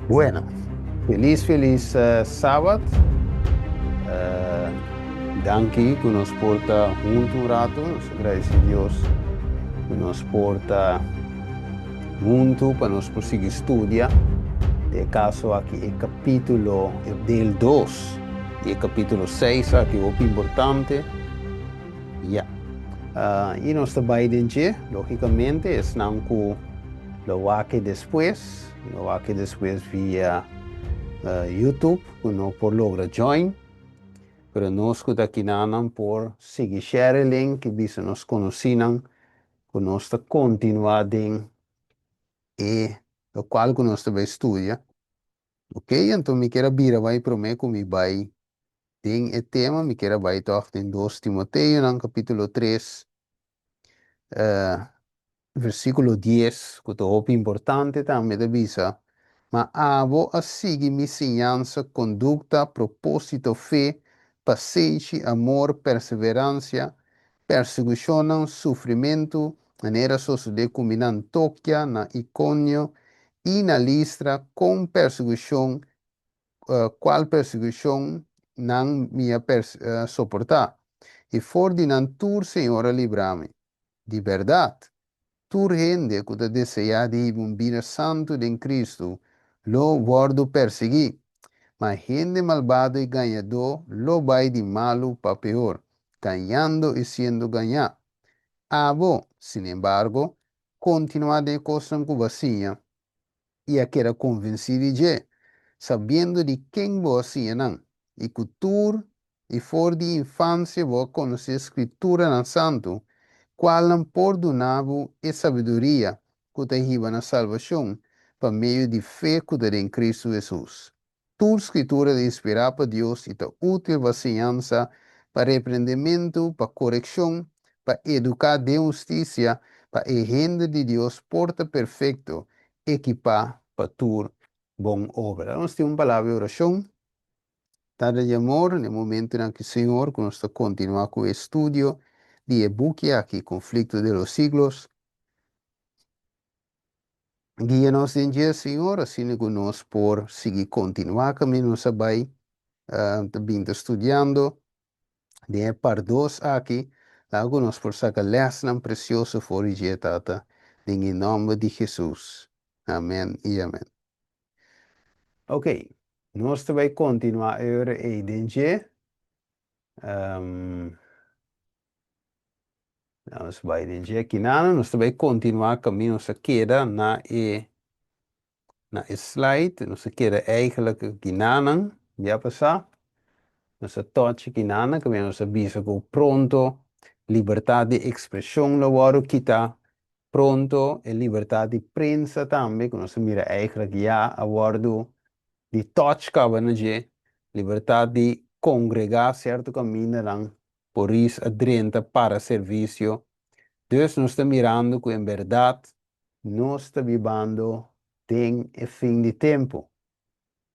Bueno, felis felis sabat. Danki ku nos por ta huntu un ratu. Nos ta gradisí Dios ku nos por ta huntu pa nos por sigui studia. Den e kaso aki e kapítulo, e deel dos di e kapítulo seis aki hopi importante. Ya. I nos ta bai den dje, lógikamente, esnan ku lo wak e despues, lo wak e despues via YouTube ku no por logra join, pero nos ku ta kinanan por sigui share e link i bisa nos konosínan ku nos ta kontinuá den e lokual ku nos ta bai studia. Ok, anto mi kier a bira bai promé ku mi bai den e tema, mi kier a bai tòg den dos Timoteonan kapítulo tres, Versíkulo dies, ku ta hopi importante tambe, ta bisa, Ma abo a sigui mi siñansa, kondukta, propósito, fe, pasenshi, amor, perseveransia, persekushonnan, sufrimentu, manera a sosodé ku mi na Antokia, na Ikonio i na Listra, kon persekushon, kual persekushon nan mi a soportá. I for di nan tur Señor a libra mi. Di bèrdat, tur hende ku ta deseá di hiba un bida santu den Kristu lo wòrdu persiguí, ma hende malbado i gañadó lo bai di malu pa peor, gañando i siendo gañá. Abo, sinembargo, kontinuá den e kosnan ku bo a siña i a keda konvensí di dje, sabiendo di ken bo a siña nan, i ku tur i for di infansia bo a konosé Skrituranan Santu, kualnan por duna bo e sabiduria ku ta hiba na salbashon pa medio di fe ku ta den Kristu Hesus. Tur Skritura ta inspirá pa Dios i ta útil pa siñansa, pa reprendementu, pa korekshon, pa eduká den hustisia, pa e hende di Dios por ta perfekto, ekipá pa tur bon obra. Nos tin un palabra di orashon. Tata di amor, na e momentunan aki, Señor, ku nos ta kontinuá ku e studio di e buki aki, Conflicto de los Siglos, Guia nos den dje, Señor, asina ku nos por sigui kontinuá kaminda nos a bai ta bin ta studiando den e par dos aki, laga ku nos por saka lèsnan presioso for di dje, Tata, den e nòmber di Hesus. Amèn i amèn. Ok, nos ta bai kontinuá e ora ei den dje. Nos bai den dje kinan, nos ta bai kontinuá kaminda nos a keda na e na e slide. Nos a keda eigenlijk kinanan bia pasá. Nos a touch kinanan kaminda nos a bisa ku pronto libertat di ekspreshon lo wòrdu kitá, pronto e libertat di prensa tambe ku nos a mira eigenlijk ya a wòrdu di touch kaba na dje, libertat di kongregá sierto kamindanan Poris a drenta para servisio. Dus nos ta mirando ku en bèrdat nos ta bibando den e fin di tempu.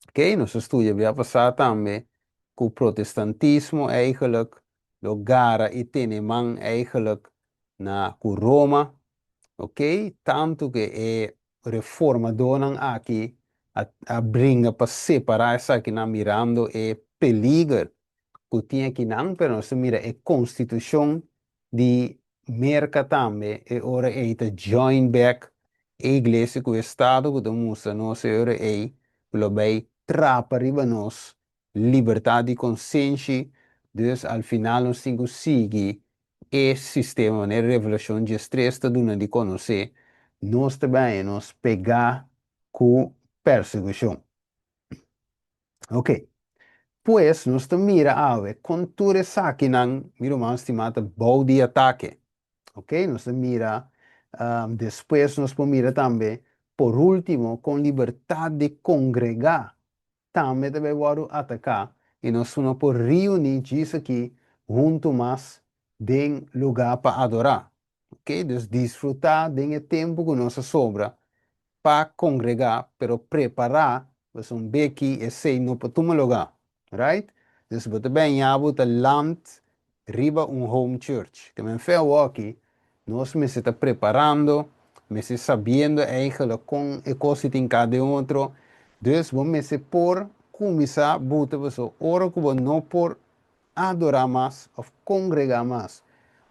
Oké, nos a studia bia pasá tambe ku protestantismo eigenlijk lo gara i tene man eigenlijk na ku Roma. Oké, tantu ku e reformadónan aki a a bringa pa separá esakinan mirando e peliger ku tin akinan, pero nos ta mira e konstitushon di Merka tambe e ora ei ta join back e iglesia ku estado ku ta mustra nos e ora ei ku lo bai trapa riba nos libertat di konsenshi, dus al final nos tin ku sigui e sistema manera Revelashon diestres ta duna di konosé, nos ta bai nos pegá ku persekushon. Ok. Pues nos ta mira awe kon tur esakinan, mi ruman stimá, ta bou di atake. Ok, nos ta mira, despues nos por mira tambe, por último, kon libertat di kongregá tambe ta bai wòrdu ataká i nos no por reuní djis aki huntu mas den lugá pa adorá. Ok, dus disfrutá den e tempu ku nos a sobra pa kongregá, pero prepará pasobra un beki esei no por tuma lugá, right? Dus bo ta bèña bo ta lant riba un home church. Te men fe awoki nos mester ta preparando, mester sabiendo eigenlijk kon e kos si tin ka den otro. Dus bo mester por kuminsá buta paso ora ku bo no por adorá mas òf kongregá mas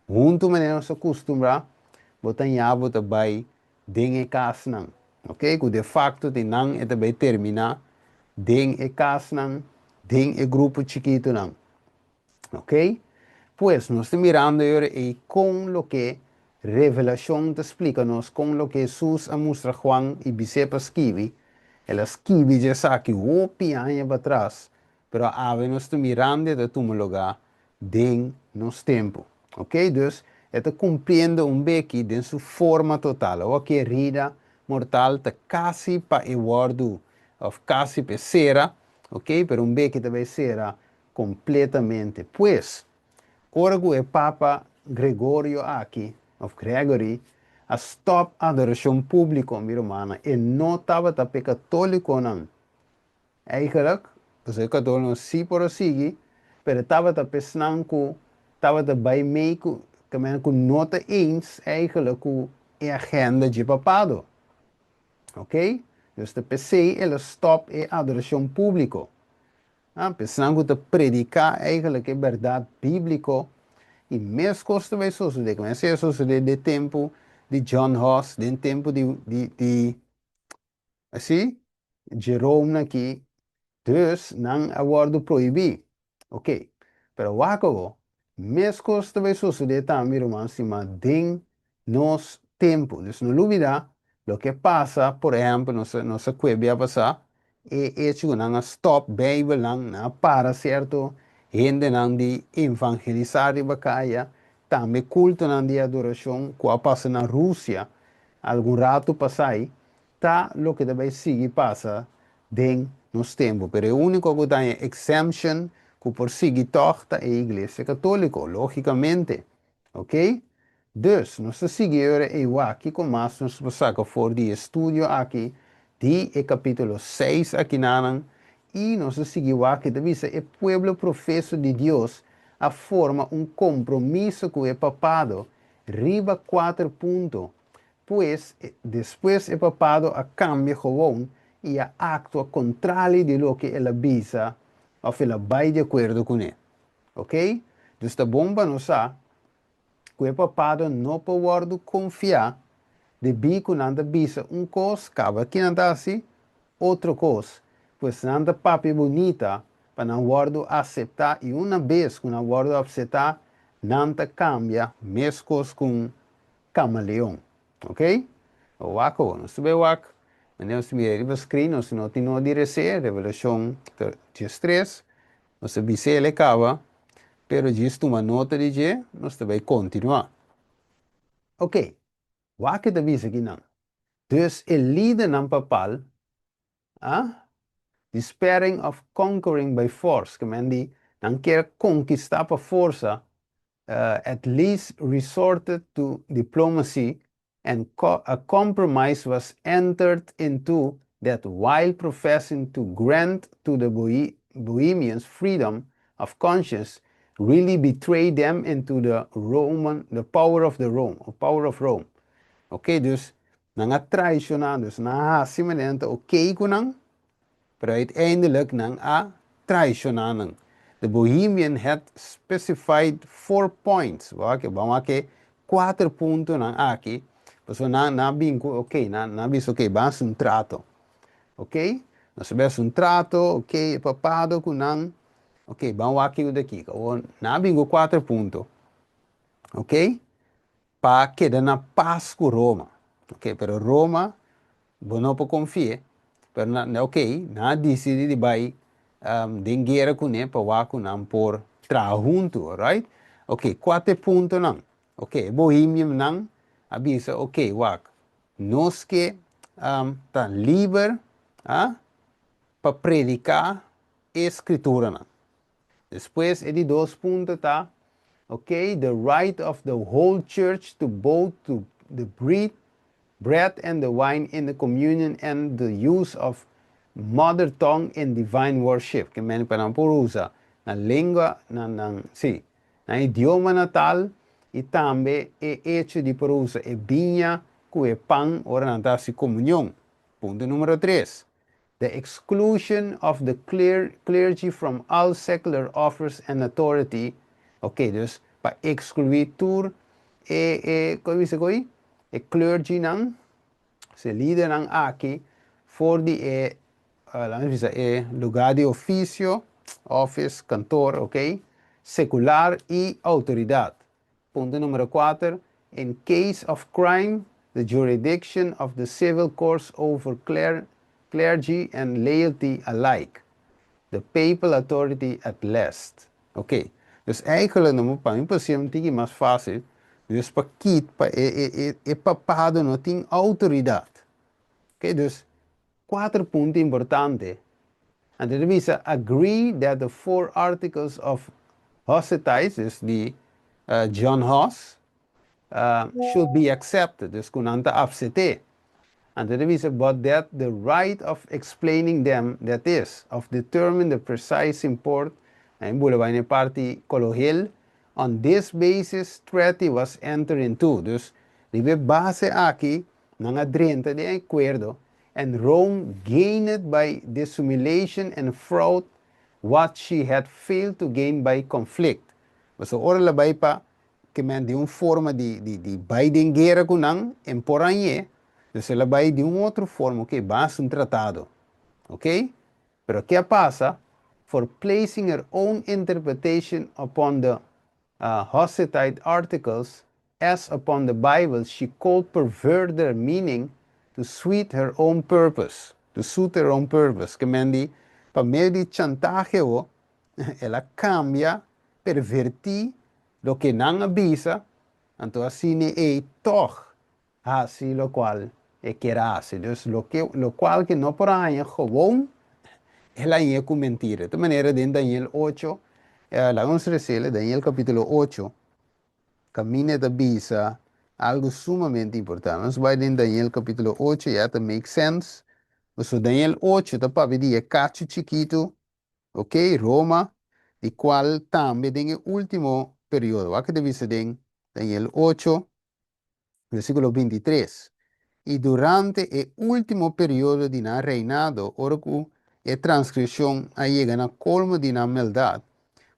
huntu manera nos a kustumbrá, bo ta ña bo ta bai den e kasnan, ok, ku de fakto tin nan e ta bai terminá den e kasnan, den e grupo chikitunan. Ok? Pues, nos ta mirando e ora ei kon loke Revelashon ta splika nos, kon loke Hesus a mustra Juan i bis'é pa skibi. El a skibi dje esaki hopi aña patras, pero awe nos ta mirando e ta tuma lugá den nos tempu. Ok? Dus, e ta kumpliendo un beki den su forma total. Awor ki herida mortal ta kasi pa e wòrdu, òf kasi pa e sera, ok, pero un beki ta bai sera kompletamente. Pues, ora ku e Papa Gregorio aki, òf Gregory, a stòp adorashon públiko, mi rumannan, e no tabata p'e katólikonan. Eigenlijk, pasobra e katólikonan sí por a sigui, pero e tabata p'esnan ku tabata bai mei ku, ku no ta eens eigenlijk ku e agenda dje papado. Ok? Dus ta p'esei el a stòp e adorashon públiko. Ah, p'esnan ku ta prediká eigenlijk e bèrdat bíbliko, i meskos ta bai sosodé, ku mester a sosodé den tempu di John Huss, den tempu di, di, di, así, Jerome aki, dus nan a wòrdu prohibí. Ok, pero wak awo, meskos ta bai sosodé tambe, ruman stimá, den nos tempu. Dus no lubidá loke pasa, por ehèmpel, nos a nos a kue bia pasá, e echo ku nan a stòp Beibelnan, nan a para sierto hendenan di evangelisá riba kaya, tambe kultonan di adorashon ku a pasa na Rusia algun ratu pasá ei, ta loke ta bai sigui pasa den nos tempu. Pero e úniko ku ta haña exemption ku por sigui tòg ta e Iglesia Katóliko, lógikamente. Ok? Dus, nos ta sigui e ora ei wak kiko mas nos por saka for di e studio aki di e kapítulo 6 akinanan, i nos ta sigui wak ki ta bisa e pueblo profeso di Dios a forma un kompromiso ku e papado riba kuater punto. Pues, despues e papado a kambia gewoon i a aktua kontrali di loke el a bisa òf el a bai di akuerdo kuné. Ok? Dus ta bon pa nos sa ku e papado no por wòrdu konfiá debí ku nan ta bisa un kos, kaba ki nan ta hasi otro kos. Pues nan ta papia bunita pa nan wòrdu aseptá i una bes ku nan wòrdu apsetá nan ta kambia meskos ku un kamaleon. Ok? Wak awor. Nos ta bai wak. Manera nos ta mira riba screen, nos no tin nodi resé, Revelashon 13. Nos ta bis'é el e kaba, pero djis tuma nota di dje, nos ta bai kontinuá. Ok, wak e ta bisa kinan. Dus e lidernan papal a despairing of conquering by force, ke men di nan kier konkistá pa forsa, at least resorted to diplomacy and a compromise was entered into that while professing to grant to the Bohemians freedom of conscience, really betrayed them into the Roman, the power of the Rome, or power of Rome. Ok, dus nan a traishoná, dus nan a hasi manera nan ta ok ku nan, pero uiteindelijk nan a traishoná nan. The Bohemian had specified four points, wak, ban wak e kuater puntonan aki, pasobra nan nan a bin ku ok, nan nan a bisa ok, ban hasi un trato, ok, nos a bin hasi un trato, ok, e papado ku nan, ok, ban wak kiko ta kiko. Awor nan a bin ku kuater punto, ok, pa keda na pas ku Roma, ok, pero Roma Bo no por konfi'é, pero nan, ok, nan a disidí di bai den guera kuné pa wak ku nan por traha huntu, alright? Ok, kua ta e puntonan? Ok, e bohemiannan a bisa, ok, wak, nos ke ta liber, ah, pa prediká e skrituranan. Despues e di dos punto ta, ok, the right of the whole church to both to the bread, bread and the wine in the communion and the use of mother tongue in divine worship. Ke men pa nan por usa nan lengua, nan, nan, sí, nan idioma natal i tambe e hecho di por usa e biña ku e pan ora nan ta hasi komunion. Punto numero tres. The exclusion of the clergy from all secular office and authority. Ok, dus pa ekskluí tur e, kon bisa koi? E clergy nan, e lidernan aki, for di e, laga bisa, e lugá di ofisio, office, kantor, ok? Sekular i outoridat. Punto number 4. In case of crime, the jurisdiction of the civil courts over clergy and laity alike. The papal authority at last. Ok. Dus eigenlijk, no, pa mi, un tiki mas fásil. Dus pa kit, pa e papado no tin outoridat. Ok, dus kuater punto importante. Anto, bisa agree that the four articles of Hussites, dus di John Huss, should be accepted. Dus ku nan ta aseptá. Anto, bisa, but that the right of explaining them, that is, of determine the precise import, en bula bai parti kolonial, on this basis treaty was entered into. Dus, riba e base aki, nan a drenta den akuerdo, and Rome gained by dissimulation and fraud what she had failed to gain by conflict. So, ora el a bai pa ke men di un forma di bai den guera ku nan, e por a, dus el a bai di un otro forma, ok, basta un tratado, ok? Pero kiko a pasa? For placing her own interpretation upon the Hussite articles as upon the Bible, she could pervert their meaning to suit her own purpose. To suit her own purpose. Ke men di, pa medio di chantahe, el a kambia, pervertí loke nan a bisa, anto asina e toch hasi loke e ke hasi. Dus loke ku no por a gewoon, el a haña ku mentira. Di manera den Daniel 8, laga nos lesa, Daniel kapítulo 8, kaminda ta bisa algu sumamente importante. Nos bai den Daniel kapítulo 8, ya ta make sense. So Daniel 8 ta papia di kachu chikitu, ok, Roma, di kual tambe den e último periodo. Aki debe ser Daniel 8, versíkulo 23. I durante e último periodo di nan reinado, ora ku e transgreshon a yega na kolmo di nan maldat,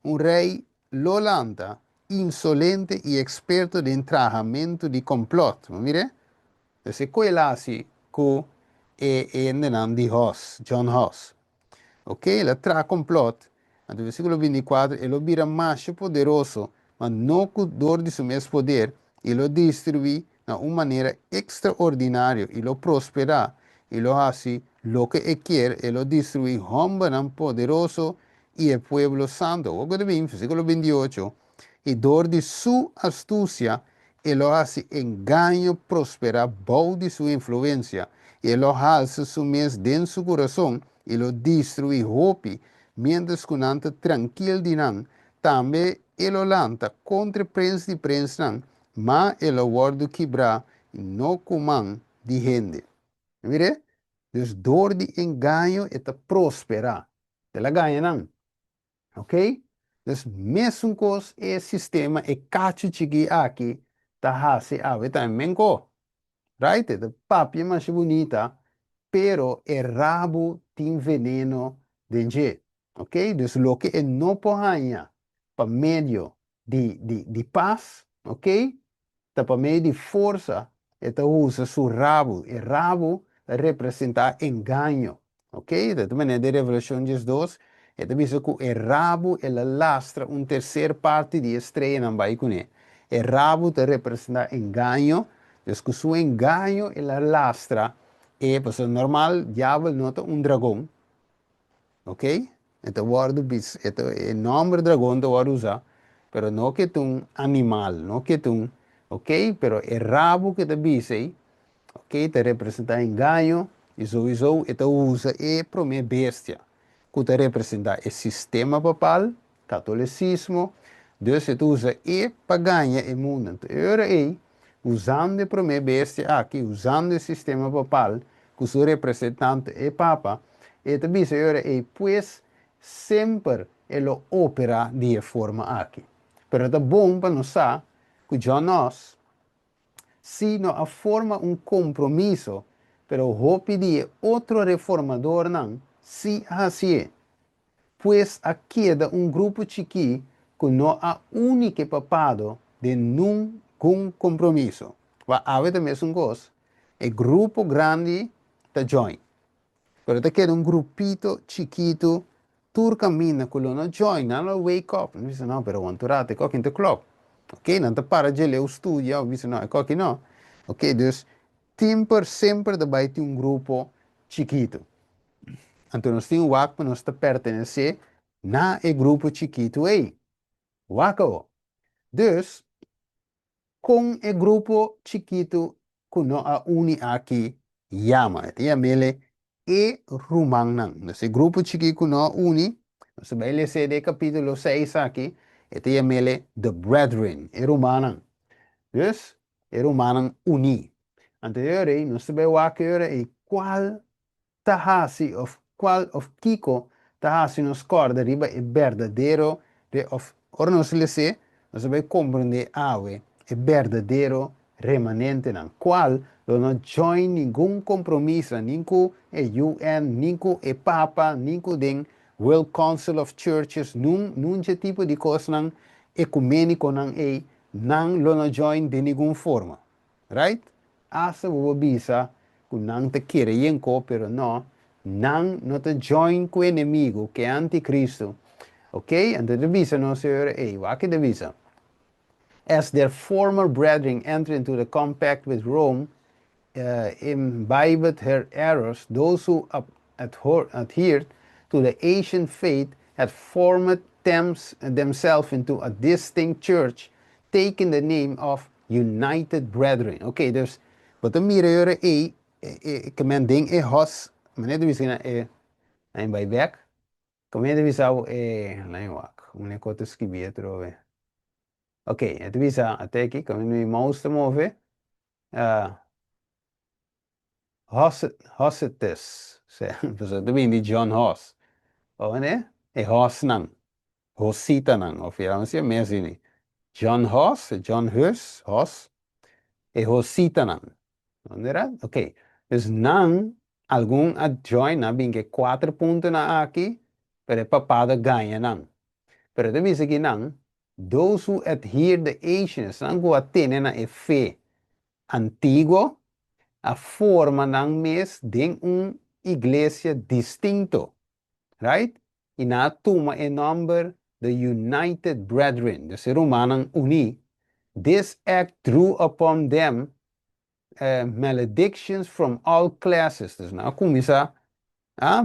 un rei lo lanta, insolente i eksperto den trahamentu di kòmplòt. Mira, esei ku el a hasi ku e di Huss, John Huss. Ok, el a traha kòmplòt. Anto, versíkulo 24, e lo bira mas poderoso, ma no ku dor di su mes poder, e lo destruí na un manera ekstraordinario, e lo prosperá, e lo hasi loke e ke, e lo destruí hòmber poderoso i e pueblo santu. Awor bin, versíkulo 28, i dor di su astusia, e lo hasi engaño prosperá bou di su influensia, e lo halsa su mes den su kurason, e lo destruí hopi, mientras ku nan ta trankil di nan, tambe e lo lanta kontra prens di prensnan, ma e lo wòrdu kibrá, no ku man di hende. Mira? Dus dor di engaño e ta prosperá. El a gaña nan. Ok? Dus mesun kos e sistema e kachu chikí aki ta hasi awe tambe ko. Right? E papia mas bunita, pero e rabu tin veneno den dje. Ok? Dus loke e no por haña pa medio di pas, ok? Ta pa medio di forsa, e ta usa su rabu. E rabu ta representá engaño. Ok? Di manera di Revelashon 2, e ta bisa ku e rabu el a lastra un terser parti di streanan bai kuné. E rabu ta representá engaño, dus ku su engaño el a lastra, e pues normal, diabel no ta un dragon, ok? Anto, wòrdu e nòmber dragon ta wòrdu usá, pero no ku ta un animal, no ku ta un, ok? Pero e rabu ku ta bisa, ok? Ta representá engaño, i sowieso e ta usa e promé bestia, ku ta representá e sistema papal, katolisismo, dus e ta usa e pa gaña e mundu. Anto, e usando e promé bestia aki, usando e sistema papal, ku su representante e papa, e ta bisa e pues semper e lo operá di e forma aki. Pero ta bon pa nos sa ku John Huss, si no a forma un kompromiso. Pero hopi di e otro reformadornan sí a hasié. Pues a keda un grupo chikí ku no a uni ku e papado den ningun kompromiso. Wak, awe ta mesun kos, e grupo grandi ta join. Pero ta keda un grupito chikitu tur kaminda ku lo no join, nan lo wake up. Nan bisa, "No, pero wanta un ratu, e kos aki no ta klòp." Ok, nan ta para dje studia, bisa, "No, e kos aki no." Ok, dus semper, semper ta bai tin un grupo chikitu. Anto nos tin wak pa nos ta pertenesé na e grupo chikitu ei. Wak awor. Dus, kon e grupo chikitu ku no a uni aki yama? E ta yam'é e rumannan. Dus e grupo chikitu ku no a uni, nos ta bai lesa den kapítulo 6 aki, e ta yam'é the brethren, e rumannan. Dus, e rumannan uní. Anto nos ta bai wak e kual ta hasi òf kual òf kiko ta hasi nos kòrda riba e berdadero de òf ora nos lesa, nos bai komprondé awe e berdadero remanentenan kual lo no join ningun kompromiso, ni ku e UN, ni ku e Papa, ni ku den World Council of Churches, nun tipo di kosnan ekuménikonan ei, nan lo no join di ningun forma, right? Asta bo bisa ku nan ta kere yenko, pero no, nan no ta join ku enemigu, ku antikristo. Ok? Anto ta bisa nos, ei, wak ta bisa. As their former brethren entered into the compact with Rome, imbibed her errors, those who adhered to the ancient faith had formed themselves into a distinct church, taking the name of United Brethren. Ok, dus, bo ta mira ei, ke men den e Hus, manera ta bisa e, ei bai bèk, kon ta bisa e, lei wak, un kos ta skibí atrobe. Ok, ta bisa te aki, kon mi mouse ta move, Hussites, ta di John Huss. Oh, ne? E Hussnan, Hussitanan, òf ya no sé mes ni. John Huss, John Huss, Huss, e Hussitanan. Unda? Ok. Dus nan, algun a join, nan bin ku kuater puntonan aki, pero e papado a gaña nan. Pero ta bisa ku nan, those who adhere the ancients, nan ku a tene na e fe antiguo, a forma nan mes den un iglesia distinto, right? I nan a tuma e nòmber the United Brethren, dus e rumannan uní. This act drew upon them maledictions from all classes. Dus nan a kuminsá a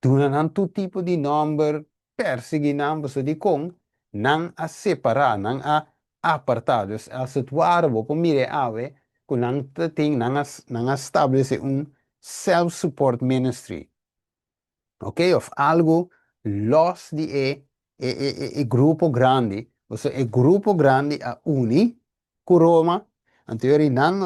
duna nan tur tipo di nòmber, persiguí nan, pasobra di kon nan a separá, nan a apartá. Dus als het ware, bo por mira awe, ku nan tin, nan a establesé un self-support ministry. Ok? Òf algu los di e grupo grandi. Osea, e grupo grandi a uni ku Roma, anto nan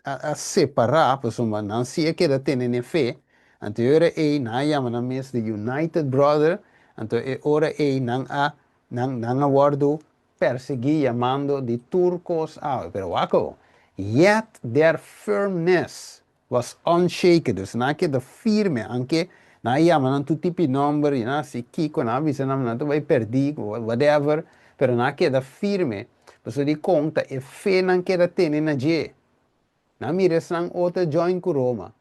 a separá, pasobra nan sí a keda tene fe, anto ei nan a yama nan mes the United Brother, anto e ora ei nan a wòrdu persiguí yamando di tur kos awe. Pero wak, yet their firmness was unshaken. Dus nan a keda firme, aunke nan a yama nan tur tipo di nòmber, i nan si kiko, nan a bisa nan nan ta bai pèrdí, whatever, pero nan a keda firme. Pasobra di kon ta e fe nan keda tene na dje. Nan mira esnan otro join ku Roma.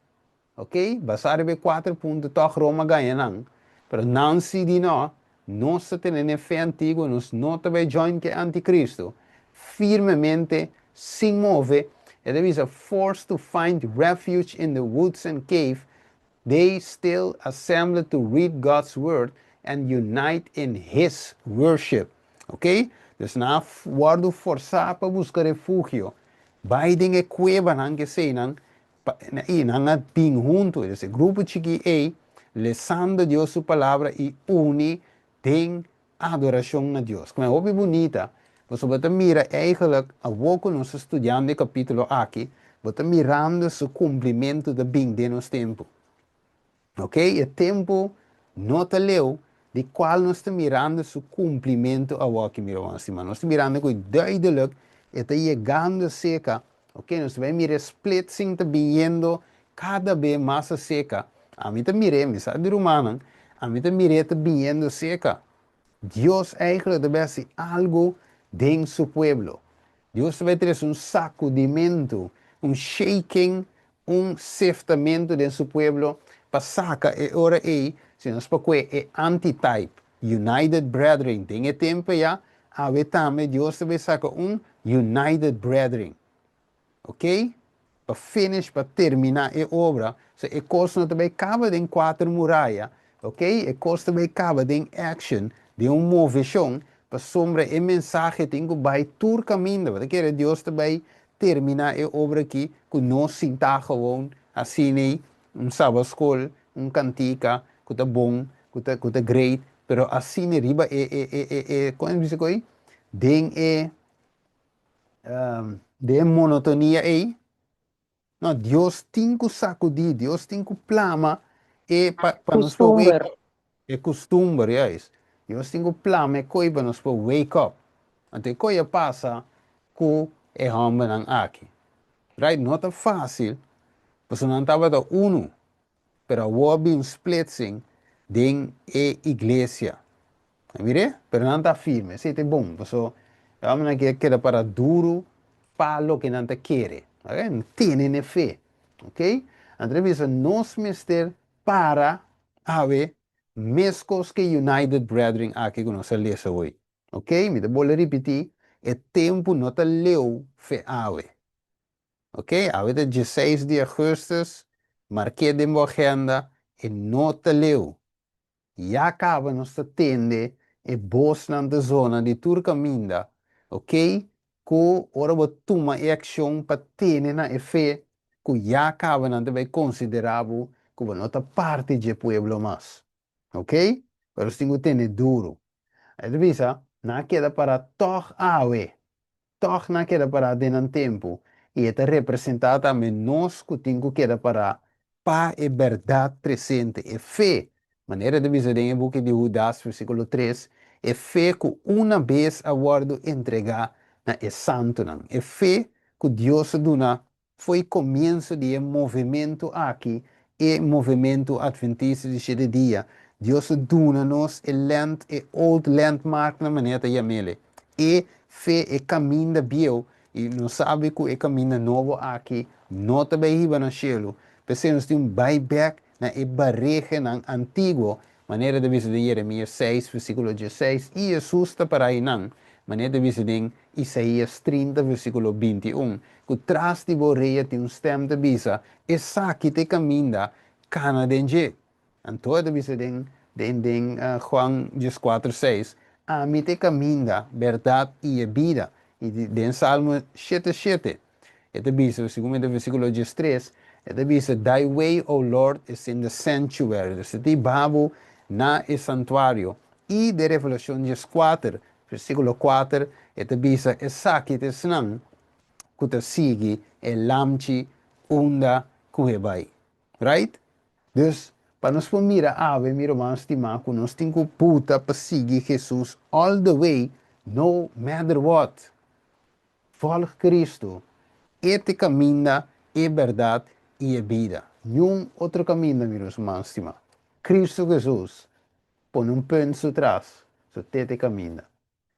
Ok? Basá riba e kuater punto, tòg Roma a gaña nan. Pero nan si di no, nos ta tene fe antiguo, nos no ta bai join ku antikristo. Firmemente, sin move, e ta bisa forced to find refuge in the woods and cave, they still assemble to read God's word and unite in his worship. Ok? Dus nan a wòrdu forsá pa buska refugio. Bai den e kuebanan ku eseinan, i nan a bin huntu, e grupo chikí ei, lesando Dios su palabra i uni den adorashon na Dios. Ku ta hopi bunita, bo ta mira eigenlijk, awor ku nos ta studiando e kapítulo aki, bo ta mirando su kumplimentu ta bin den nos tempu. Ok? E tempu no ta leu di kual nos ta mirando su kumplimentu awor aki, mira bon, nos ta mirando ku duidelijk e ta yegando serka, ok? Nos ta bai mira splitsing ta biniendo. kada be mas aserka. Ami ta mir'é, mi sa di rumannan, ami ta mir'é ta biniendo serka. Dios eigenlijk ta bai hasi algu den su pueblo. Dios ta bai trese un sakudimentu, un shaking, un seftamentu den su pueblo pa saka e ora ei, si nos por kue e antitype, United Brethren, den e tempu ya, awe tambe Dios ta bai saka un United Brethren. Ok? Pa finish, pa terminá e obra, so e kos no ta bai kaba den kuater muraya, ok? E kos ta bai kaba den action, den un moveshon, pasobra e mensahe tin ku bai tur kaminda. Bo ta kere Dios ta bai terminá e obra aki ku nos sintá gewoon asina, un sabaskol, un kantika ku ta bon, ku ta great, pero asina riba e, kon e bisa koi? Den monotonia ei. No, Dios tin ku sakudí, Dios tin ku plama e pa nos por wake Kustumber. Up. E kustumber, yes. Dios tin ku plama e koi pa nos por wake up. Anto e koi a pasa ku e hòmbernan aki. Right? No ta fásil, pasobra nan tabata unu, pero awor a bin un splitsing den e iglesia. Mire, pero nan ta firme, esei ta bon, pasobra e hòmbernan aki a keda para duru pa loke nan ta kere. Okay? Tene na e fe. Ok? Anto ta bisa nos mester para awe meskos ku e United Brethren aki ku nos a lesa hoy. Ok? Mi ta bolbe ripití, e tempu no ta leu fe awe. Ok? Awe ta 16 di augustus, mark'é den bo agenda, e no ta leu. Ya kaba nos ta tende e bosnan ta zona di tur kaminda, ok? Ku ora bo tuma e akshon pa tene na e fe, ku ya kaba nan ta bai konsiderá bo ku bo no ta parti dje pueblo mas. Ok? Pero nos tin ku tene duru. E ta bisa, nan a keda pará tòg awe. Tòg nan a keda pará den nan tempu, i e ta representá tambe nos ku tin ku keda pará pa e bèrdat presente, e fe, manera e ta bisa den e buki di Hudas, versíkulo 3, e fe ku una bes a wòrdu entregá na e santunan, e fe ku Dios a duna Fo'i komienso di e movementu aki, e movementu Adventista di shete dia, Dios a duna nos e land, e old landmark na manera ta yam'ele, e fe, e kaminda bieu, i nos sabi ku e kaminda nobo aki no ta bai hiba na shelu, p'esei nos tin un bai bèk na e barehenan antiguo, manera ta bisa den Jeremias 6, versíkulo 16, i Hesus ta pará einan, manera ta bisa den Isaías 30, versíkulo 21, ku tras di bo orea tin un stèm ta bisa, Esaki ta e kaminda, kana den dje. Anto e ta bisa den Juan 14, 6, Ami ta e kaminda, bèrdat i e bida. I den Salmo 7, 7, e ta bisa, segun e versíkulo 13, e ta bisa, Thy way, O Lord, is in the sanctuary. Dus e ta hiba bo na e santuario. I den Revelashon 14, versíkulo 4, e ta bisa, Esaki ta esnan ku ta sigui e lamchi unda ku e bai. Right? Dus, pa nos por mira awe, mi ruman stimá, ku nos tin ku puta pa sigui Hesus all the way, no matter what. Volg Kristu. E ta e kaminda, e bèrdat i e bida. Niun otro kaminda, mi ruman stimá. Kristu Hesus. Pone un punt su tras, so te ta e kaminda.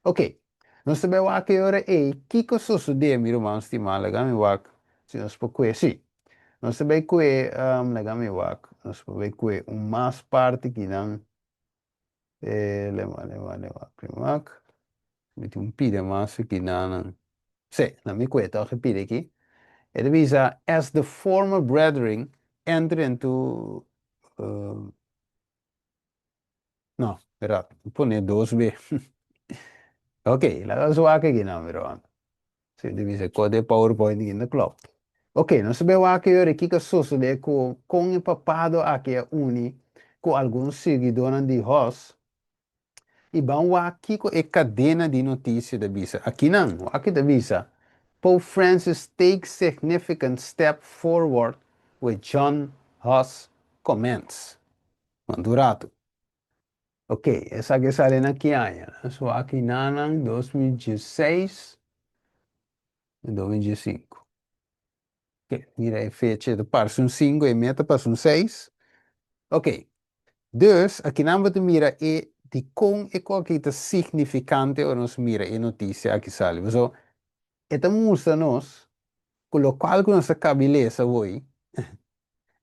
Ok, nos ta bai wak e ora ei kiko sosodé, mi ruman stimá. Laga mi wak si nos por kue. Sí, nos ta bai kue, laga mi wak, nos por bai kue un mas parti kinan. Lema, lema, lema, lema wak. Mi tin un pida mas kinan. Sí, na mi kue tòg e pida aki. E ta bisa, as the former brethren enter into. No, espera, pone dos be. Ok, laga nos wak aki nan, mi ruman. Si di bisa kos de PowerPoint aki no klopt. Ok, nos ta bai wak ayora kiko a sosode ku kon e papado aki a uni ku algun siguidónan di Hos i ban wak kiko e kadena di notisia ta bisa. Akinan, wak ta bisa, Pope Francis takes significant step forward with John Huss comments. Cuantu ratu? Ok, esaki a sali na ki aña? So aki nanan 2016, 2015. Ok, mira e fecha, ta parse un 5 e meta parse un 6. Ok, dus akinan bo ta mira e dikon e kos aki ta signifikante ora nos mira e notisia aki sali. Pasobra e ta mustra nos ku lokual ku nos a kabi lesa awoi,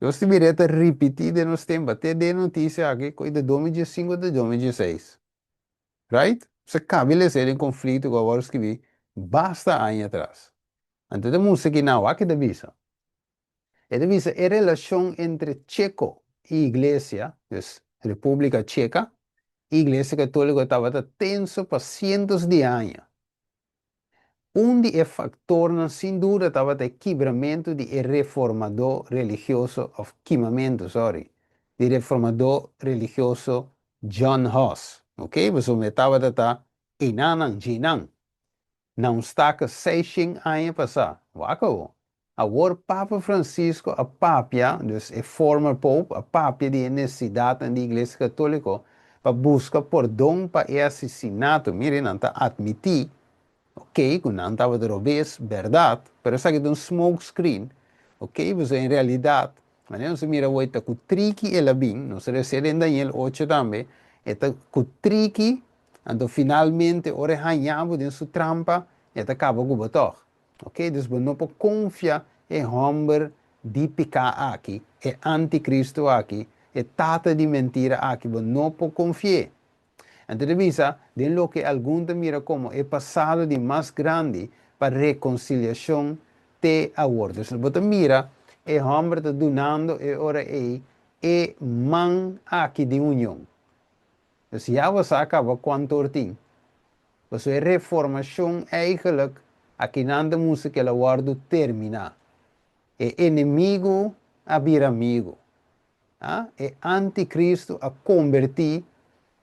nos ta mira e ta ripití den nos tempu, te den e notisia aki ku e ta 2015 te 2016. Right? Nos a kabi lesa e den konflikto ku a wòrdu skibí basta aña atras. Anto ta mustra ki nan wak e ta bisa. E ta bisa e relashon entre Cheko i Iglesia, dus Repúblika Cheka, i Iglesia Katóliko tabata tenso pa sientos di aña. Un di e faktornan sin duda tabata e kibramentu di e reformadó religioso, òf kimamentu, sòri, di reformadó religioso John Huss. Oke, pasobra e tabata ta enanan, djinan. Na un staka seishen aña pasá. Wak awor. Awor Papa Francisco a papia, dus e former Pope, a papia di e nesesidatnan di Iglesia Katóliko pa buska pordon pa e asesinato. Mire, nan ta atmití, ok, ku nan tabata robes, bèrdat, pero esaki ta un smoke screen, ok, pasobra en realidat, manera nos a mira awor, ta ku triki el a bin, nos a lesa den Daniel ocho tambe, e ta ku triki Anto finalmente ora e haña bo den su trampa, e ta kaba ku bo tòg. Oke, dus bo no por konfia e hòmber di piká aki, e antikristu aki, e tata di mentira aki, bo no por konfi'é. Anto ta bisa, den loke algun ta mira komo e pasado di mas grandi pa rekonsiliashon te awor. Dus bo ta mira e hòmber ta dunando e ora ei e man aki di union. Dus ya bo sa caba cuanto or tin. Pasobra e reformacion eigenlijk akinan ta mustra cu el a wordo termina. E enemigo a bira amigo. Ah, e anticristo a conberti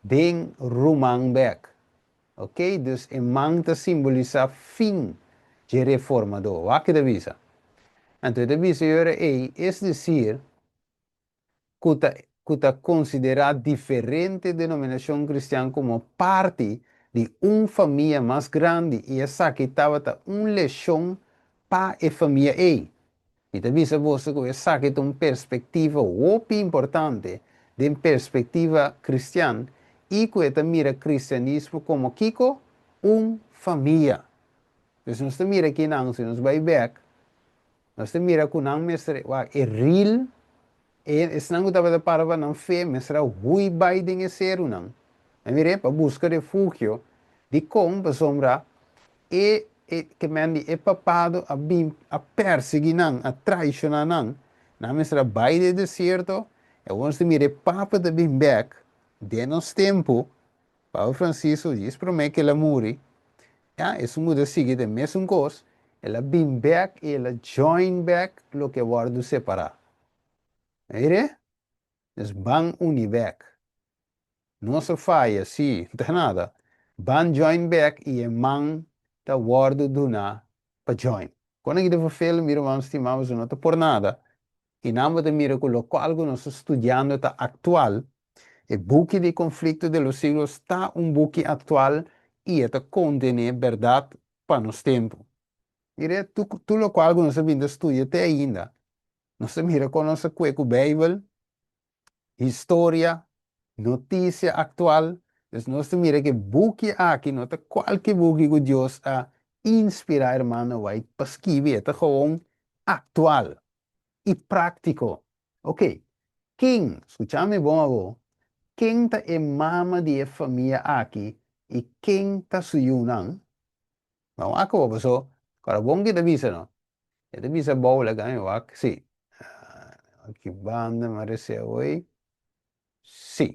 den ruman bek. Ok, dus e man ta simbolisa fin dje reformador. Wak ke ta bisa. Anto e ta bisa e ora ey, es decir, ku ta ku ta konsiderá diferente denominashon kristian komo parti di un famia mas grandi i esaki tabata un leshon pa e famia ei. Mi ta bisa boso ku esaki ta un perspektiva hopi importante den perspektiva kristian i ku e ta mira kristianismo komo kiko? Un famia. Pues nos ta mira kinan si nos bai bèk Nos ta mira ku nan mester, wak, e ril, e esnan ku tabata para pa nan fe mester a hui bai den e serunan. A mir'é, pa buska refugio. Dikon? Pasobra e, e, ke men di e papado a bin a persiguí nan, a traishoná nan. Nan mester a bai den e desierto, i awor nos ta mira e papa ta bin bèk den nos tempu, Papa Francisco djis promé ku el a muri, ya, esun ku ta sigui ta e mesun kos, el a bin bèk i el a join bèk loke a wòrdu separá. Mira? Dus ban uni bèk. Nos a faya, sí, ta nada. Ban join bèk i e man ta wòrdu duná pa join. Kon aki ta vervelend, mi ruman stimá, pasobra no ta por nada. I nan bo ta mira ku lokual ku nos ta studiando ta aktual. E buki di Conflicto de los Siglos ta un buki aktual i e ta kontené bèrdat pa nos tempu. Mira, tur lokual ku nos a bin ta studia te ainda, nos ta mira kon nos a kue ku Beibel, historia, notisia aktual. Dus nos ta mira ku e buki aki no ta kualke buki ku Dios a inspirá Hermano White pa skibi, e ta gewoon aktual i práktiko. Oke, ken, skucha mi bon awor, ken ta e mama di e famia aki i ken ta su yunan? Ban wak awor, paso kòrda bon ki ta bisa no. E ta bisa bou laga mi wak, si. Aki banda mi a rese awor. Si.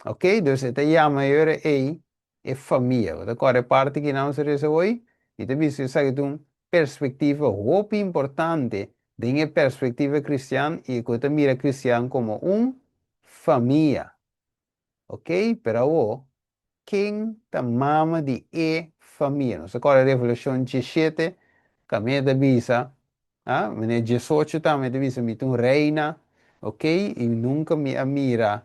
Ok, dus e ta yama e ora ei e famia. Bo ta kòrda e parti ki nan a resa awor? Mi ta bisa esaki ta un perspektiva hopi importante den e perspektiva kristian i ku ta mira kristian komo un famia. Ok, pero awor, ken ta mama di e famia? Nos ta kòrda Revelashon 17, kaminda ta bisa, ah, meneer 18 tambe ta bisa, mi ta un reina, ok, i nunka mi a mira,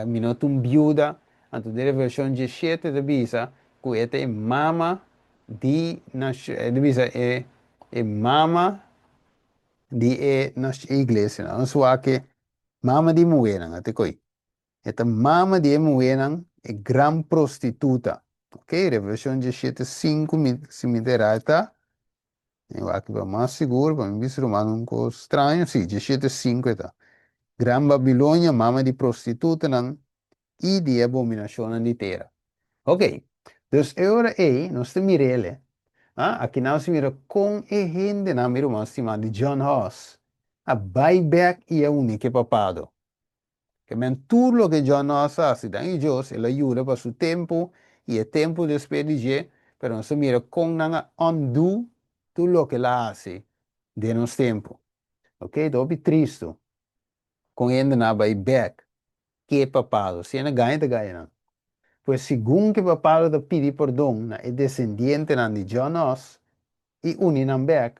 mi no ta un biuda. Anto den Revelashon 17 ta bisa ku e ta e mama di nashon, e ta bisa e mama. di e nos iglesia. Nos wak e mama di muhénan, ate koi. E ta mama di e muhénan, e gran prostituta. Ok, Revelashon 17:5, mi, si mi ta erá ta. Mi wak pa mas sigur, pa mi bisa ruman un kos straño. Sí, 17:5 e ta. Gran Babilonia, mama di prostitutanan i di e abominashonnan di tera. Ok, dus e ora ei nos ta mir'el. Ah, aki nos ta mira kon e hendenan, mi ruman stimá, di John Huss, a bai bèk i a uni ku e papado. Ke men tur loke John Huss a hasi, danki Dios, el a yuda pa su tempu i e tempu despues di dje, pero nos ta mira kon nan a undo tur loke el a hasi den nos tempu. Ok, ta hopi tristu kon hendenan a bai bèk ke papado, si nan gaña ta gaña nan. Pues segun ke papado ta pidi pordon na e desendientenan di John Huss i uni nan bek,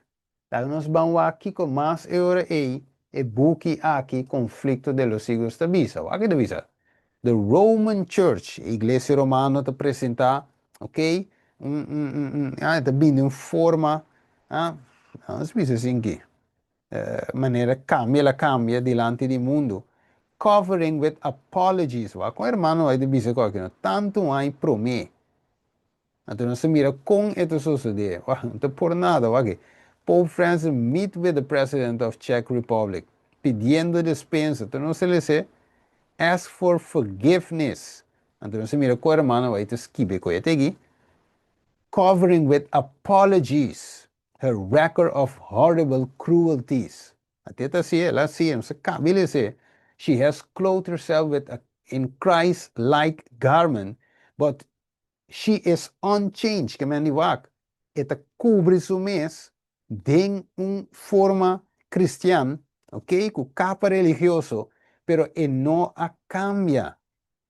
laga nos ban wak kiko mas e ora ei e buki aki Conflicto de los Siglos ta bisa. Wak e ta bisa, The Roman Church, e Iglesia Romano ta presenta, ok, un, un, un, un, ah, e ta bini den un forma, ah, nos bisa asinki, Manera cambia la cambia dilanti di mundu. Covering with apologies. Wak con hermano bai ta bisa cu aki no tantu un aña prome. Anto nos ta mira con e ta sosode. Wak, no ta por nada. Wak aki. Pope Francis meet with the president of Czech Republic pidiendo despensa. Anto nos ta lese ask for forgiveness. Anto nos ta mira con hermano bai ta skibi cu e tegi. Covering with apologies. Her record of horrible cruelties. Ate ta si, el a si, nos a kabi lese. She has clothed herself with a in Christ-like garment, but she is unchanged. Ke men di wak, e ta kubri su mes den un forma kristian, ok, ku kapa religioso, pero e no a kambia.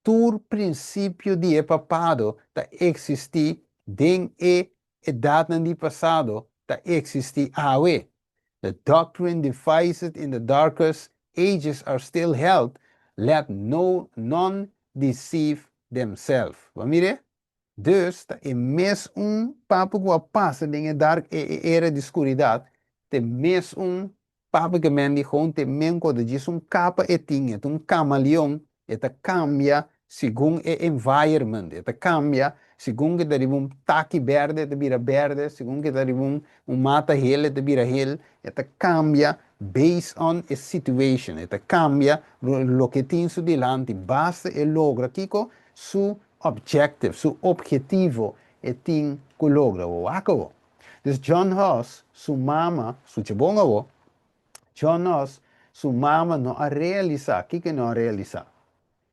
Tur prinsipio di e papado ta eksistí den e Edatnan di pasado ta eksistí awe. The doctrine devised in the darkest ages are still held, let no none deceive themselves. Bo a mir'é? Dus, ta e mes un papa ku a pasa den e dark e e era di skuridat, ta e mes un Papa ke men di gewoon te men ku ta djis un kapa e tin, e ta un kamaleon, e ta kambia segun e environment, e ta kambia segun ke ta riba un taki berde e ta bira berde, segun ke ta riba un un mata hel e ta bira hel, e ta kambia based on e situation, e ta kambia loke tin su dilanti, basta e logra kiko? Su objective, su objetivo e tin ku logra. Bo wak awo. Dus John Huss su mama, sucha bon awo, John Huss su mama no a realisa, kiko e no a realisa?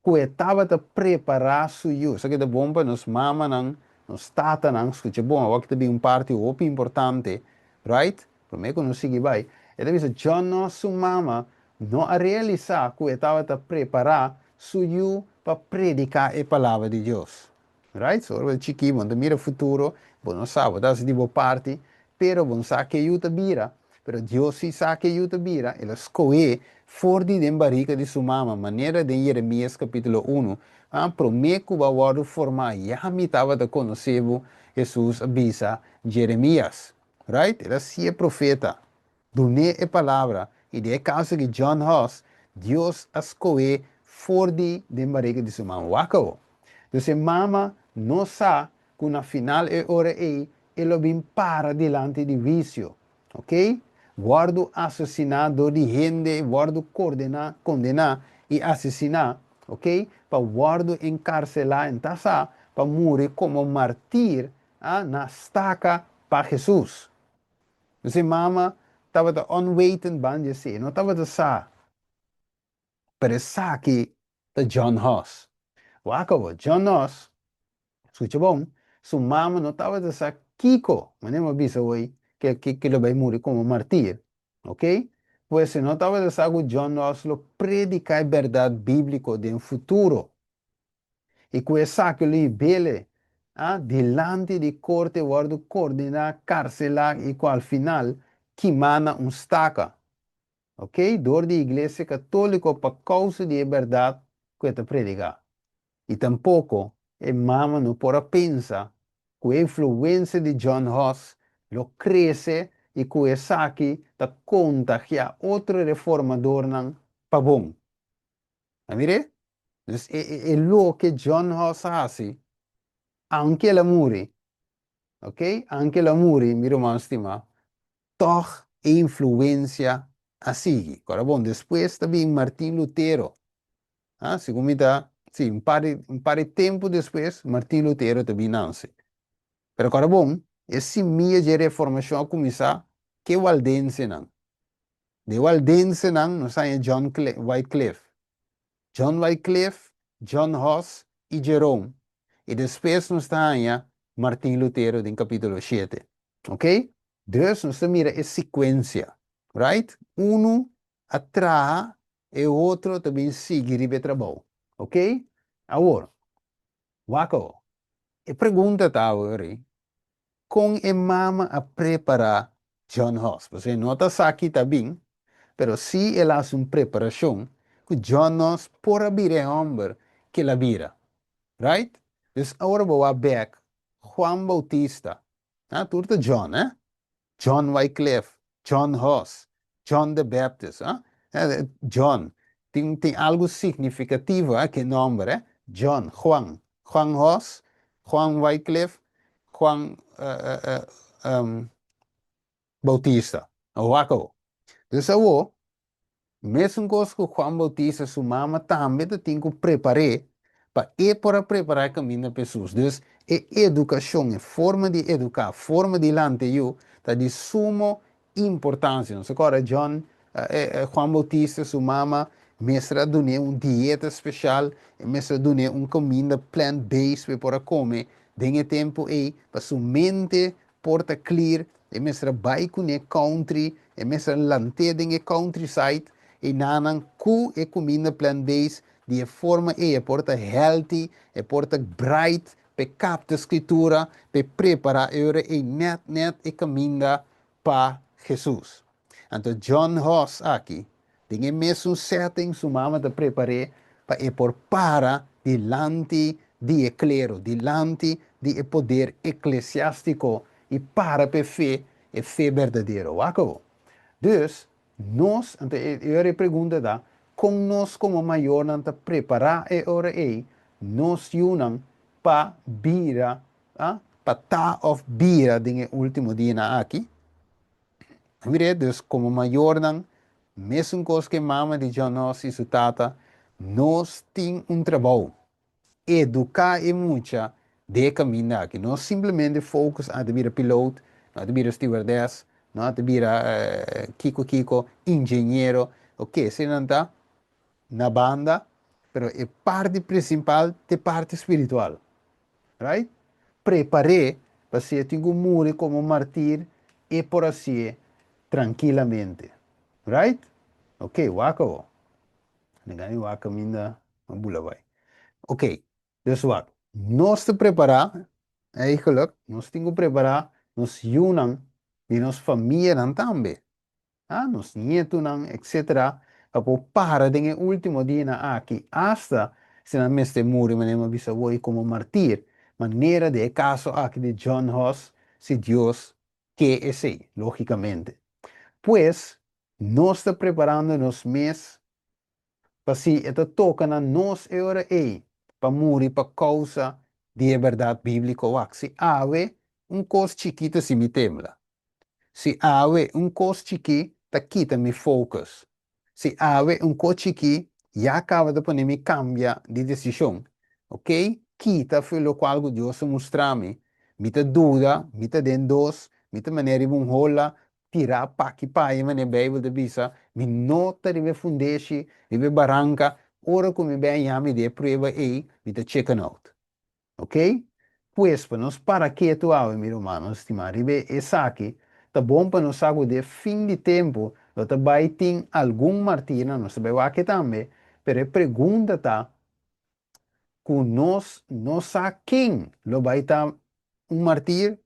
Ku e tabata prepara su yu. Esaki ta bon pa nos mamanan, nos tatanan, skucha bon awo, aki ta bin un parti hopi importante, right? Prome ku nos sigui bai, e ta bisa John Huss su mama no a realisa ku e tabata prepara su yu pa predica e palabra di Dios. Right? So ora bo ta chikí, bo no ta mira futuro, bo no sa, bo ta hasi di bo parti, pero bo no sa ke yu ta bira. Pero Dios sí sa ke yu ta bira, El a skohé for di den barika di su mama, manera den Jeremias kapítulo unu, ah, promé ku bo a wòrdu formá, ya mi tabata konosé bo, Hesus a bisa Jeremias. Right? El a sié profeta. Dun'é e palabra, i den e kaso di John Huss, Dios a skohé for di den barika di su mama. Wak awo. Dus e mama no sa ku na final e ora ei e lo bin para dilanti di huisio. Ok? Wòrdu asesiná dor di hende, wòrdu kordená, kondená i asesiná, ok, pa wòrdu enkarselá, en ta sa, pa muri komo martir, a, na staka pa Hesus. Nos e mama tabata onwetend ban di esei, e no tabata sa. Pero esaki ta John Huss. Wak awor, John Huss, skucha bon, su mama no tabata sa kiko, manera mi a bisa awor, ke ke lo bai muri komo martir, ok? Pues e no tabata sa ku John Huss lo prediká e bèrdat bíbliko den futuro. I ku esaki lo hib'el a dilanti di korte wòrdu kordená, karselá i ku al final kimá na un staka. Ok, dor di Iglesia Katóliko pa kousa di e bèrdat ku e ta prediká. I tampoko e mama no por a pensa ku e influensia di John Huss lo krese i ku esaki ta kontagiá otro reformadornan pa bon. A mir'é? Dus e loke John Huss a hasi, aunke el a muri, ok, aunke el a muri, mi ruman stimá, tòg e influensia a sigui. Kòrda bon, despues ta bin Martin Lutero. Ah, segun mi ta, sí, un par di, un par di tempu despues, Martin Lutero ta bin nanse. Pero kòrda bon, e simia dje Reformashon a kuminsá ku e waldensenan. Di e waldensenan nos haña John Wycliffe. John Wycliffe, John Huss i Jerome. I despues nos ta haña Martin Lutero den kapítulo shete. Ok? Dus nos ta mira e sekuensia. Right? Unu a traha, e otro ta bin sigui riba e trabou. Ok? Awor, wak awor. E pregunta ta awor ei, kon e mama a prepará John Huss? Pasobra e no ta sa ki ta bin, pero sí el a hasi un preparashon ku John Huss por a bira e hòmber ku el a bira. Right? Dus awor bo wak bèk, Juan Bautista, ah, tur ta John, eh? John Wycliffe, John Huss, John the Baptist, ah, John, tin tin algu signifikativo ah, ku e nòmber eh, John, Juan, Juan Huss, Juan Wycliffe, Juan Bautista, wak awor. Dus awor, Mesun kos ku Juan Bautista su mama tambe ta tin ku prepar'é pa e por a prepará e kaminda pa Hesus. Dus, e edukashon, e forma di eduká, forma di lanta e yu, ta di sumo importansia. Nos a kòrda John, Juan Bautista su mama mester a dun'é un dieta speshal, e mester a dun'é un kaminda plant-based pa e por a kome den e tempu ei, pa su mente por ta clear, e mester a bai cune country, e mester a lant'é den e countryside, einanan cu e cuminda plant based, di e forma ey e por ta healthy, e por ta bright, p'e capta scritura, p'e prepara e ora ey net net e caminda pa Jesus. Anto John Huss aki, den e mesun setting su mama ta prepar'é pa e por para dilanti di e klero, dilanti di e poder eklesiástiko i para p'e fe, e fe berdadero. Wak awor. Dus, nos, anto e ora e pregunta ta, kon nos komo mayornan ta prepará e ora ei nos yunan pa bira, pa ta òf bira den e último dianan aki? Mire, dus komo mayornan, mesun kos ku e mama di John Huss i su tata, nos tin un trabou, eduká e mucha den e kaminda aki. No simplemente focus, ah, ta bira piloot, no ta bira stewardess, no ta bira kiko kiko, ingeniero, ok, eseinan ta na banda, pero e parti principal ta e parti spiritual. Right? Prepar'é pa si e tin ku muri komo martir, e por hasié trankilamente. Right? Ok, wak awor. Nega mi wak kaminda a bula bai. Ok, dus wak. Nos ta prepará, eigenlijk, nos tin ku prepará nos yunan di nos famianan tambe. a nos nietunan, etcetera, pa por para den e ultimo dianan aki, asta si nan mester muri, manera mi a bisa awor, komo martir, manera den e kaso aki di John Huss, si Dios ke esei, logikamente. Pues, nos ta preparando nos mes pa si e ta toka na nos e ora ei pa muri pa kousa di e bèrdat bíbliko. Wak, si awe un kos chikito si mi tembla, Si awe un kos chikí ta kita mi focus. Si awe un kos chikí ya kaba ta pone mi kambia di desishon. Ok, kita for lokual ku Dios a mustra mi. Mi ta duda, mi ta den dos, mi ta manera riba un hola, tirá paki paya manera Beibel ta bisa, mi no ta riba e fundeshi, riba e baranka, ora ku mi bai haña mi den e prueba ei, mi ta chicken out. Ok? Pues, pa nos para ketu awe, mi rumannan stimá, riba esaki, ta bon pa nos sa ku den fin di tempu lo ta bai tin algun martirnan, nos ta bai wak e tambe, pero e pregunta ta ku nos no sa ken lo bai ta un martir,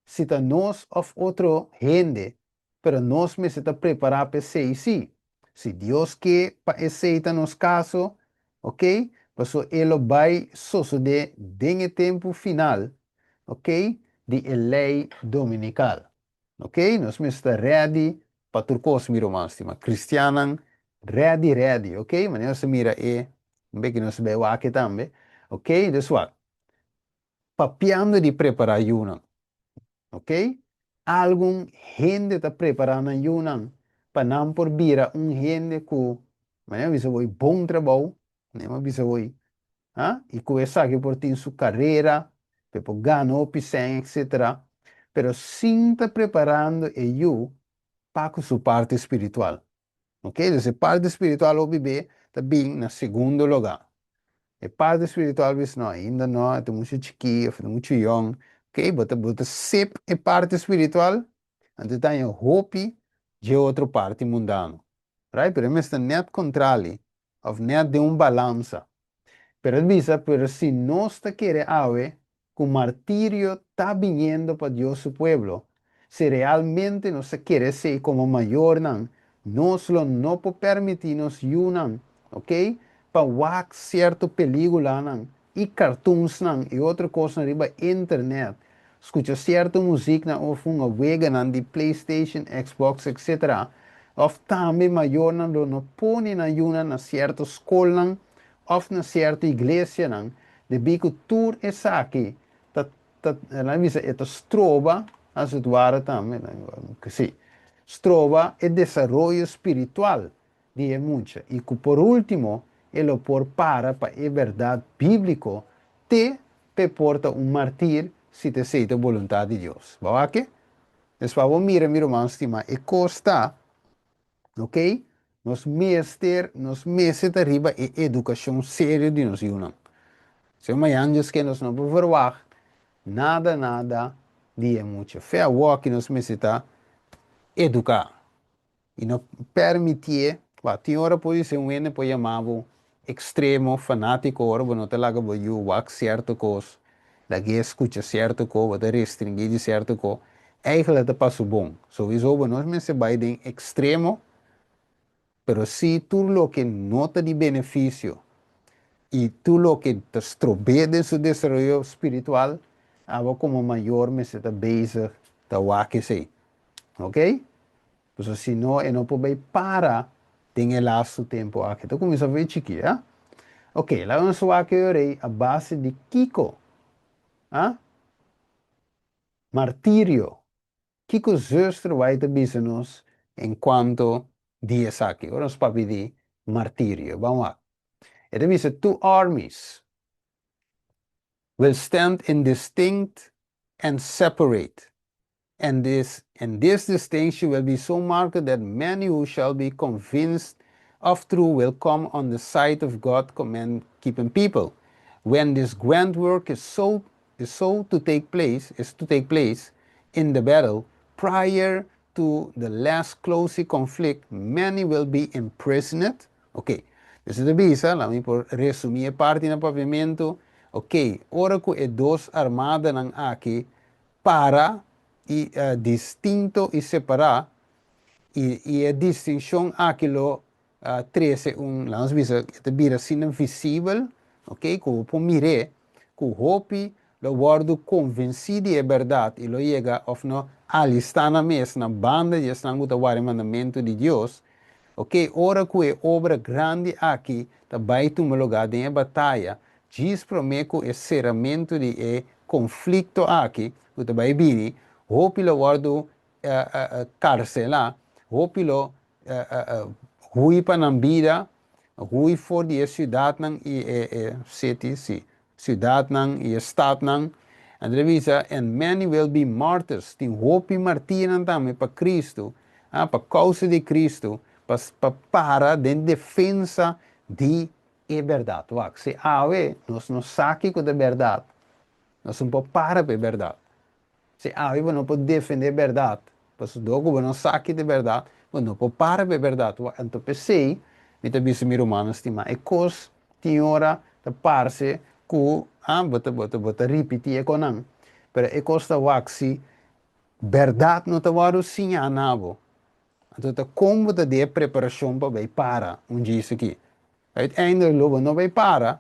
si ta nos òf otro hende, pero nos mester ta prepará pa esei sí. Si Dios ke pa esei ta nos kaso, oke, pasobra e lo bai sosodé den e tempu final, oke, di e lei dominikal. Ok, nos mester ready pa tur kos, mi ruman stima. Kristiannan ready ready, ok? Manera nos mira e, un ku nos bai aki tambe. Ok, dus wat? Papiando di prepará yunan. Ok? Algun hende ta preparando yunan pa nan por bira un hende ku, manera bisa bo, bon trabou, ne bisa bo, ha? I ku esaki por tin su karera, por gana sèn, etc. Pero sin ta preparando e yu pa su parti spiritual. Ok? E parti spiritual o bebé ta bin na segundo lugá. E parti spiritual bisa, no, ainda no, ta muchu chikí, ta muchu young. Ok? Bo ta skip e parti spiritual, anto tin hopi di otro parti mundano. Right? Pero ta net kontrali, òf net di un balansa. Pero bisa, pero si nos ta kere awe, ku martirio ta biniendo pa Dios su pueblo, si realmente nos kere ser komo mayornan, nos lo no por permití nos yunan, ok? Pa wak sierto pelíkulanan i cartoonsnan i otro kos riba internet, skucha sierto músika òf un weganan di PlayStation, Xbox, etc. Òf tambe mayornan lo no pone nan yunan na sierto skolnan òf na sierto iglesianan, debí ku tur esaki ta ta nan bisa e ta stroba, als het ware tambe, sí, stroba e desaroyo spiritual di e mucha i ku por último e lo por para pa e berdat bíbliko te p'e por ta un mártir si ta e boluntat di Dios. Bo a wak? Dus pa mira, mi ruman stimá, e kos ta, ok? Nos mester ta riba e edukashon serio di nos yunan. Si mañan Dios ke, nos no por verwacht nada nada di e mucha. Fe awor ku nos mester ta eduká. I no permití, ba, tin ora por ser un hende por yama ekstremo, fanátiko, ora no ta laga bo yu wak sierto kos, lag'é skucha sierto kos, bo ta restringí di sierto kos. Eigenlijk ta pa su bon. Sowieso bo no mester bai den ekstremo, pero si tur loke no ta di benefisio i tur loke ta strob'é den su desaroyo spiritual, abo komo mayor mester ta bezig ta wak esei. Ok? Pues si no, e no por para den e laatste tempu aki. Anto kuminsá ber chikí, eh? Ok, laga nos wak a base di kiko. Ah? Martirio. Kiko zuster White bisa nos enkuanto di esaki. Awor nos papia di martirio. Ban wak. E ta bisa two armies will stand indistinct and separate. And this distinction will be so marked that many who shall be convinced of truth will come on the side of God command keeping people. When this grand work is so to take place, is to take place in the battle prior to the last closing conflict, many will be imprisoned. Ok. Dus e ta bisa, laga mi por resumí e parti na papiamentu. Ok, ora ku e dos armadanan aki para i distinto i separá i e distinshon aki lo trese un, laga bisa, ta bira asina visibel, ok, ku por mir'é, ku hopi lo wòrdu konvensí di e berdat i lo yega òf no alistá nan mes na banda di esnan ku ta warda mandamentu di Dios, ok, ora ku e obra grandi aki ta bai tuma lugá den e bataya, djis promé ku e seramentu di e konflikto aki, ku ta bai bini, hopi lo wòrdu karselá, hopi lo hui pa nan bida, hui for di e siudatnan i e city, sí, siudatnan i e stadnan. En bisa, and many will be martyrs, tin hopi martirnan tambe pa Cristo, ah, pa kousa di Cristo, pa para den defensa di e berdat. Wak, si awe nos no sa kiko ta berdat, nos no por para pa e berdat. Si awe bo no por defendé berdat, pasobra bo no sa kiko ta berdat, bo no por para pa e berdat. Anto p'esei, mi ta bisa, mi ruman stimá, e kos tin ora ta parse ku ah, bo ta ripití e kosnan. Pero e kos ta wak si berdat no ta wòrdu siñá na bo. Anto ta kon bo ta den preparashon pa bai para un dia aki? Uiteindelijk lo bo no bai para,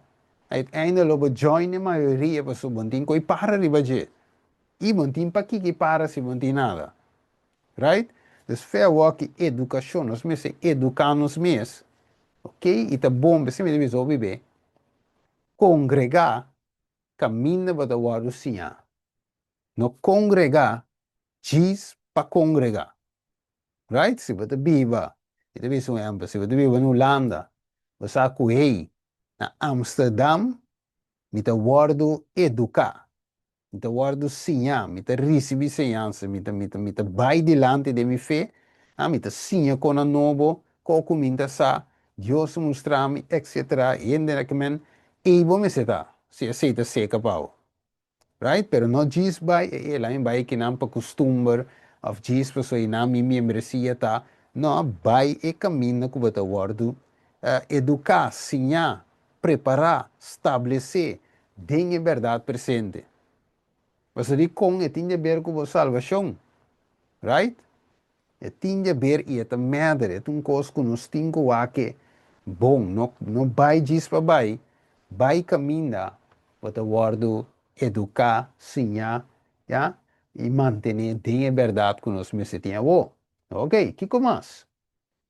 uiteindelijk lo bo join e mayoria pasobra bo no tin koi para riba dje. I bo no tin pa kiko para si bo no tin nada. Right? Dus fair work i edukashon, nos mester eduká nos mes, ok? I ta bon, p'esei mi ta bisa hopi be, kongregá kaminda bo ta wòrdu siña. No kongregá djis pa kongregá. Right? Si bo ta biba, mi ta bisa un ehèmpel, si bo ta biba na Hulanda, bo sa ku hey, na Amsterdam mi ta wòrdu eduká, mi ta wòrdu siñá, mi ta risibí señansa, mi ta, mi ta, mi ta bai dilanti den mi fe, ah, mi ta siña konan nobo, ko ku mi ta sa, Dios a mustra mi, etcetera, hende na kimen, ei bo mester ta, si esei ta seka pa bo. Right? Pero no djis bai, e e, laat mi bai kinan pa kustumber, òf djis pasobra einan mi miembresia ta, no, bai e kaminda ku bo ta wòrdu eduká, siñá, prepará, stablesé den e bèrdat presente. Pasobra dikon e tin di aber ku bo salbashon? Right? E tin di aber i e ta mèder, e ta un kos ku nos tin ku wak e bon. No, no bai djis pa bai, bai kaminda bo ta wòrdu eduká, siñá, ya, i mantené den e bèrdat ku nos mester tin awor. Oke, kiko mas?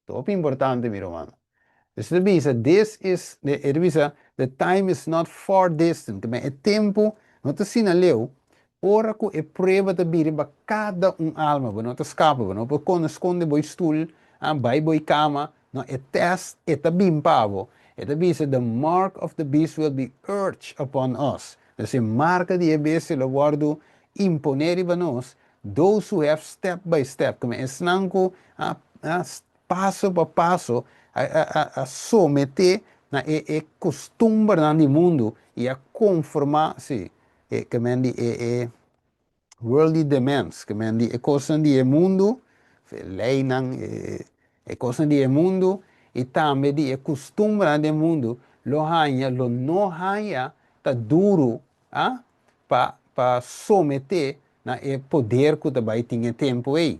Ta hopi importante, mi ruman. Esei ta bisa, this is, e ta bisa, the time is not far distant. Ke men e tempu no ta asina leu, ora ku e prueba ta bini riba kada un alma, bo no ta skapa, bo no por kone skonde bo stul, ah, bai bo kama, no, e test e ta bin pa bo. E ta bisa, the mark of the beast will be urged upon us. Dus e marka di e bestia lo wòrdu imponé riba nos, Those who have step by step, ke men esnan ku a a paso pa paso a a a someté na e e kustumbernan di mundu i a konformá, sí, e ke men di e e worldly demands, ke men di e kosnan di e mundu, e leinan, e e kosnan di e mundu i tambe di e kustumbernan di e mundu lo haña, lo no haña ta duru, a pa pa someté na e poder ku ta bai tin e tempu ei.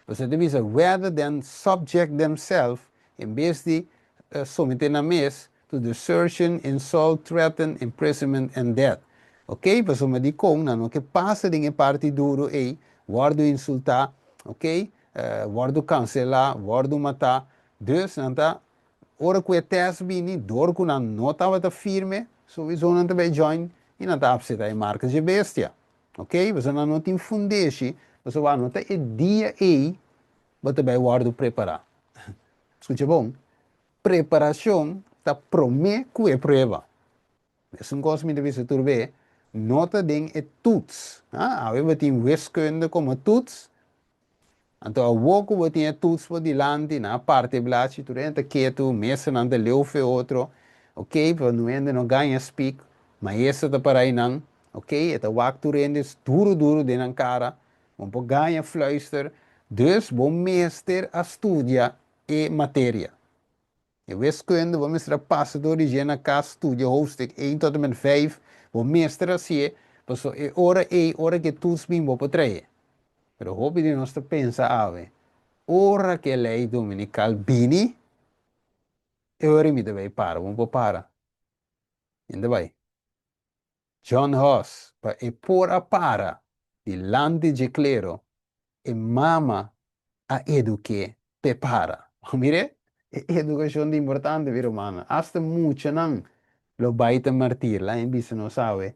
Pasobra ta bisa rather than subject themselves, en bes di someté nan mes, to desertion, insult, threaten, imprisonment and death. Ok, pasobra dikon nan no ke pasa den e parti duru ei, wòrdu insultá, ok, wòrdu kanselá, wòrdu matá. Dus nan ta Ora ku e tèst bini, dor ku nan no tabata firme, souiso nan ta bai join i nan ta apseta e marka dje bestia. Ok, pasobra nan no tin fundeshi, pasobra no ta e dia ei bo ta bai wòrdu prepará. Skucha bon, preparashon ta promé ku e prueba. Esun kos mi ta bisa tur be, no ta den e toets. Awe bo tin wiskunde komo toets, Anto awor ku bo tin e toets bo dilanti, nan a parti e blachi, tur hende ta ketu, mesanan ta leu fe otro, ok, pa nu hende no gaña spik, maestro ta para einan, ok, e ta wak tur hende duru duru den nan kara, bo no por gaña fluister, dus bo mester a studia e materia. E wiskunde bo mester a pasa dor di dje na kas studia hoofdstuk één tot en met vijf, bo mester hasié, paso e ora ei, ora ku e toets bin bo por trae. Pero hopi di nos ta pensa awe, ora ku e lei dominikal bini, e ora mi ta bai para, bo no por para. Hende bai. John Huss, pa e por a para dilanti dje klero, e mama a eduk'é p'e para. Bo mir'é? E edukashon ta importante, mi rumannan. Asta muchanan lo bai ta martir. Laña e bisa nos awe.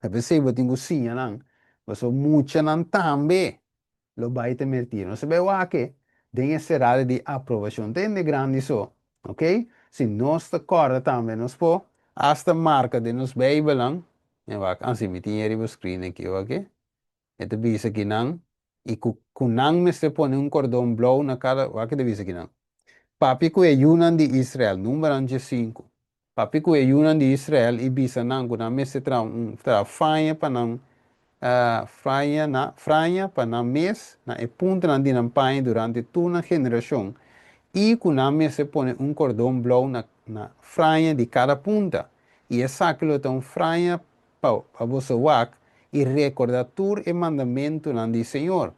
Ta p'esei bo tin ku siña nan, pasobra muchanan tambe lo bai ta mertir. Nos ta bai wak e den e serada di aprobashon. Ta hende grandi so, ok? Si nos ta kòrda tambe nos por asta marka den nos Beibelnan. Mi wak, ansi mi tin e riba screen aki, wak e. E ta bisa kinan i ku ku nan mester pone un kordon blou na kada, wak e ta bisa kinan. Papia ku e yunan di Israel, Numberan 15. Papia ku e yunan di Israel i bisa nan ku nan mester traha un traha faña pa nan fraña na fraña pa nan mes na e puntanan di nan paña durante tur nan generashon i ku nan mester pone un kordon blou na na fraña di kada punta i esaki lo ta un fraña pa pa boso wak i rekorda tur e mandamentunan di Señor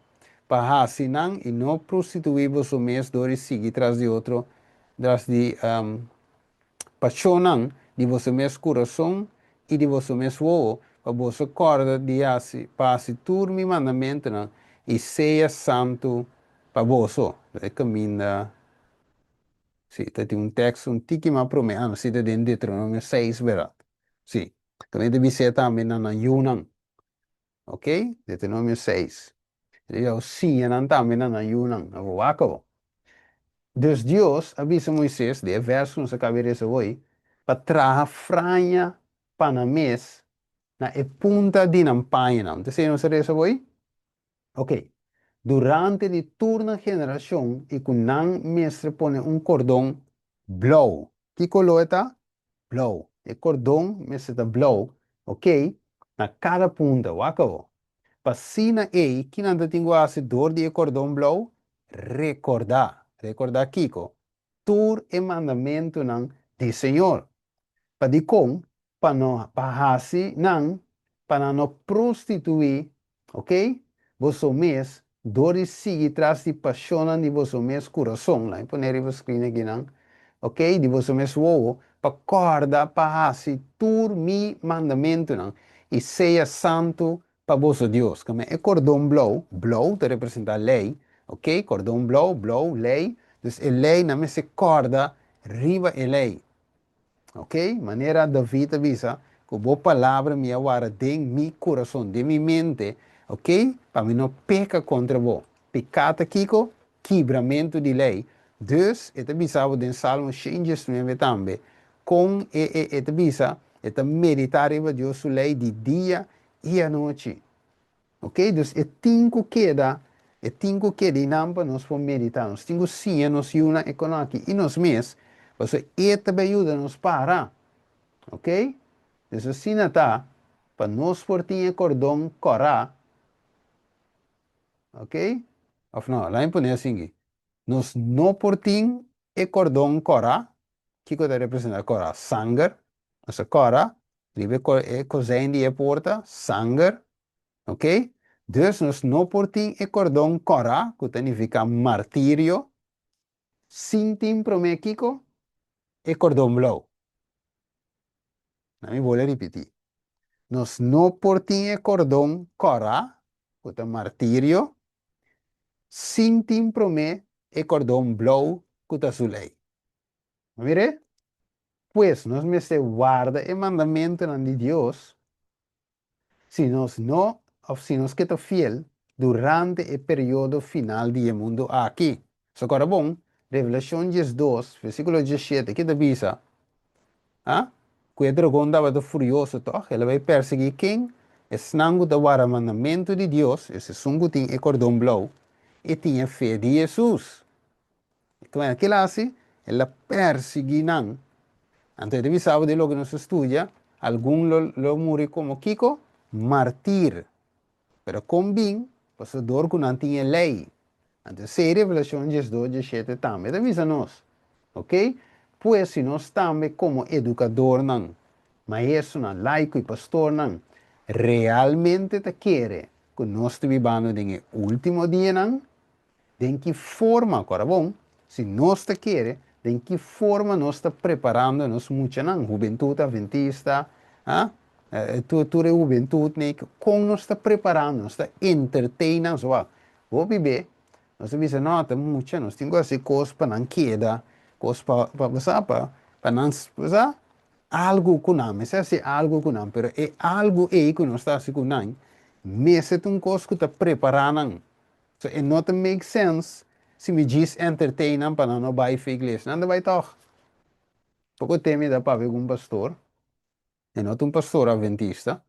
pa hasi nan i no prostituí boso mes dor di sigui tras di otro tras di Pashonnan di boso mes kurason i di boso mes wowo, pa boso kòrda di hasi, pa hasi tur mi mandamentunan. i sea santu pa boso. E kaminda, sí, ta tin un teksto un tiki mas promé, ah no, sí, ta den Deuteronomio 6, bèrdat? Sí, kaminda ta bis'é tambe na nan yunan. Ok, Deuteronomio 6. E ta siña nan tambe na nan yunan. Nan por wak awor. Dus Dios a bisa Moises, den e vèrs ku nos a kaba di resa awor, pa traha fraña pa nan mes na e punta di nan pañanan. Ta esei nos a resa awor? Ok. Durante di tur nan generashon i ku nan mester pone un kordon blou. Ki koló e ta? Blou. E kordon mester ta blou, ok, na kada punta. Wak awor. Pa asina ei, ki nan ta tin ku hasi dor di e kordon blou? Rekordá. Rekordá kiko? Tur e mandamentunan di Señor. Pa dikon? Pa no pa hasi nan pa nan no prostituí, ok, boso mes dor di sigui tras di pashonnan di boso mes kurason, laat mi pone riba screen akinan, ok, di boso mes wowo, pa kòrda pa hasi tur mi mandamentunan i sea santu pa boso Dios. Kame e kordon blou, blou ta representá lei, ok, kordon blou, blou, lei, dus e lei nan mester kòrda riba e lei. Ok, manera David a bisa, ku bo palabra mi a wara den mi kurason, den mi mente, ok, pa mi no peka kontra bo. Piká ta kiko? Kibramentu di lei. Dus, e ta bisa bo den Salmo 119 tambe, kon e e e ta bisa, e ta meditá riba Dios su lei di dia i anochi. Ok, dus e tin ku keda, e tin ku keda einan pa nos por meditá. Nos tin ku siña nos yunan e kono aki i nos mes, pasobra e ta bai yuda nos para. Ok, dus asina ta, pa nos por tin e kordon kòrá, ok, òf no, laat mi pone asinki, nos no por tin e kordon kòrá, kiko ta representá kòrá? Sanger, nos ta kòrá Riba e kozijn di e porta, sanger, ok? Dus nos no por tin e kordon kòrá, ku ta nifiká martirio, sin tin promé kiko? E kordon blou. Na mi bolbe ripití. Nos no por tin e kordon kòrá, ku ta martirio, sin tin promé e kordon blou, ku ta su lei. Mir'é? Pues, nos mester warda e mandamentunan di Dios si nos no òf si nos ke ta fiel durante e periodo final di e mundu aki. So kòrda bon, Revelashon 12, versíkulo 17, ke ta bisa? Ha? Ku e dragon tabata furioso tòg, el a bai persiguí ken? Esnan ku ta warda mandamentu di Dios, es esun ku tin e kordon blou i tin e fe di Hesus. Kla kil hasi? El a persiguí nan. Anto e ta bisa bo di loke nos a studia, algun lo lo muri komo kiko? Martir. Pero kon bin? Pasobra dor ku nan tin e lei. Anto esei Revelashon 12, 17 tambe ta bisa nos. Oke? Pues si nos tambe komo edukadornan, maestronan, laiko i pastornan realmente ta kere ku nos ta bibando den e último dianan, Den ki forma, kora bon, si nos ta kere, den ki forma nos ta preparando nos muchanan, hubentut adventista, ha, tur tur e hubentut nei, kon nos ta preparando, nos ta entertain nan, so wak, hopi be nos ta bisa no, ta mucha, nos tin ku hasi kos pa nan keda, kos pa pa bo sa, pa pa nan, bo sa, algu ku nan, mester hasi algu ku nan, pero e algu ei ku nos ta hasi ku nan mester ta un kos ku ta prepara nan. So e no ta make sense si mi djis entertain nan pa nan no bai fe iglesia. Nan ta bai tog. Poko tem mi ta papia ku un pastor. E no ta un pastor adventista.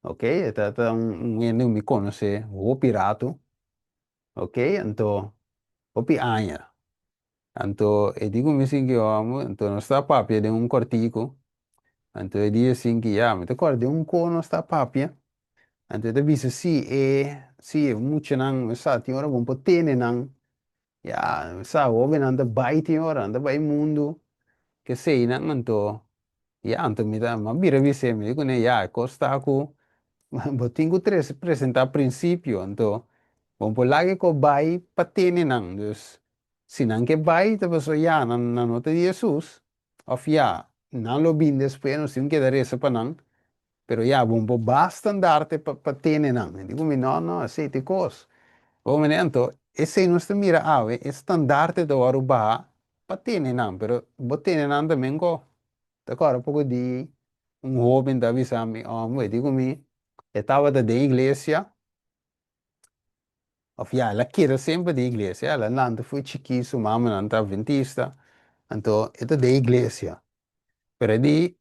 Ok, e ta ta un hende ku mi konosé hopi ratu. Ok, anto hopi aña. Anto e di ku mi sinti hòmber, anto nos ta papia den un kòrtiku. Anto e di asin ki ya, mi ta kòrda den un kos nos ta papia. Anto e ta bisa si e si e muchanan mi sa tin ora bo por tene nan. Ya, mi sa hóbennan ta bai tin ora, nan ta bai mundu, keseinan. Anto ya, anto mi ta mi a bira bis'é, mi di kuné ya e kos ta ku bo tin ku trese presentá prinsipio. Anto bo por laga e kos bai pa tene nan. Dus Si nan ke bai ta pasobra ya nan nan no ta di Hesus, of ya nan lo bin despues, nos tin keda resa pa nan, pero ya bo no por basta andarte pa pa tene nan. Mi di ku mi, no, no, esei ta e kos. Bo mene anto, esei nos ta mira awe, e standarte ta wòrdu baha pa tene nan, pero bo tene nan tambe ko. Ta kòrda poko di un hóben ta bisa mi, òm, di ku mi, e tabata den iglesia, òf ya, el a keda semper den iglesia, el a lanta for chikí, su mamanan ta adventista, anto e ta den iglesia. Pero e di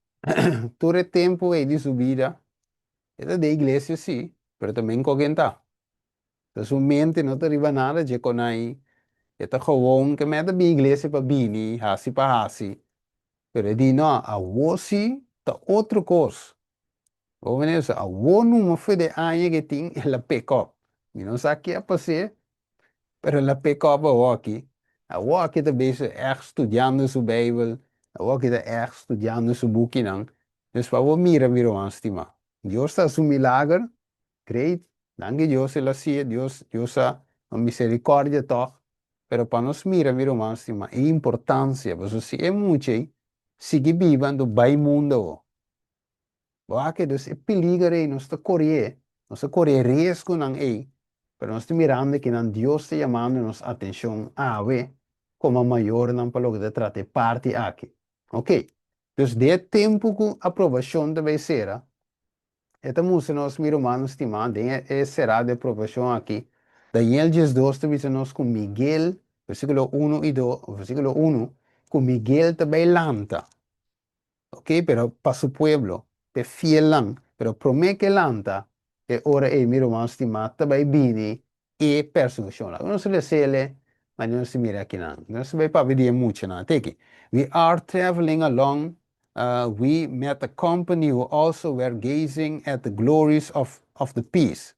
tur e tempu ei di su bida, e ta den iglesia sí, pero ta men koken ta. Ta su mente no ta riba nada dje konai, e ta gewoon ke men ta bin iglesia pa bini, hasi pa hasi. Pero e di no, awo sí ta otro kos. Bo mene sa, awo numa for de aña ke tin, el a pick up. Mi no sa ke a pas'é, pero el a pick up awoki. Awoki ta bezig ègt studiando su Bijbel, awoki ta ègt studiando su bukinan. Dus pa bo mira, mi ruman stimá, Dios ta hasi un milager, great, danki Dios el a hasié, Dios, Dios a misericordia tòg. Pero pa nos mira, mi ruman stimá, e importancia, pasobra si e mucha ei sigui biba, anto bai mundo awo. Bo a ke dus e peliger ei nos ta korié, nos ta kore e riesgonan ei, pero nos ta mirando kinan Dios ta yamando nos atenshon awe komo mayornan pa loke ta trata e parti aki. Oke, dus den e tempu ku aprobashon ta bai sera, e ta mustra nos, mi rumannan stimá, den e será di aprobashon aki, Daniel 12 ta bisa nos ku Miguel, versíkulo unu i dos, versíkulo unu, ku Miguel ta bai lanta. Ok, pero pa su pueblo, p'e fielnan. Pero promé k'e lanta, e ora ei mi ruman stimá ta bai bini e persekushon. Laga nos les'ele, ma nos ta mira akinan. Nos ta bai papia di e muchanan. Teki, We are traveling along, we met a company who also were gazing at the glories of of the peace.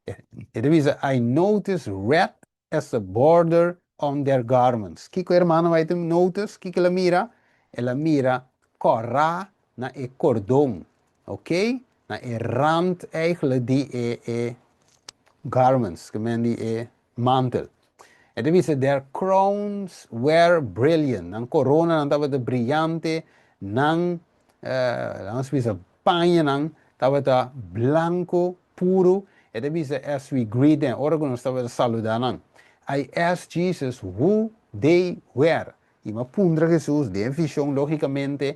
E ta bisa, I noticed red as a border on their garments. Kiko e hermano bai ta notice? Kiko el a mira? El a mira kòrá na e kordon, ok? Na e rand eigenlijk di e e garments, ke men di e mantel. E ta bisa their crowns were brilliant. Nan koronanan tabata briyante, nan, laga nos bisa pañanan tabata blanko puru, e ta bisa as we greet them, ora ku nos tabata saludá nan. I asked Jesus who they were. I mi a puntra Jesus, den e vishon lógikamente,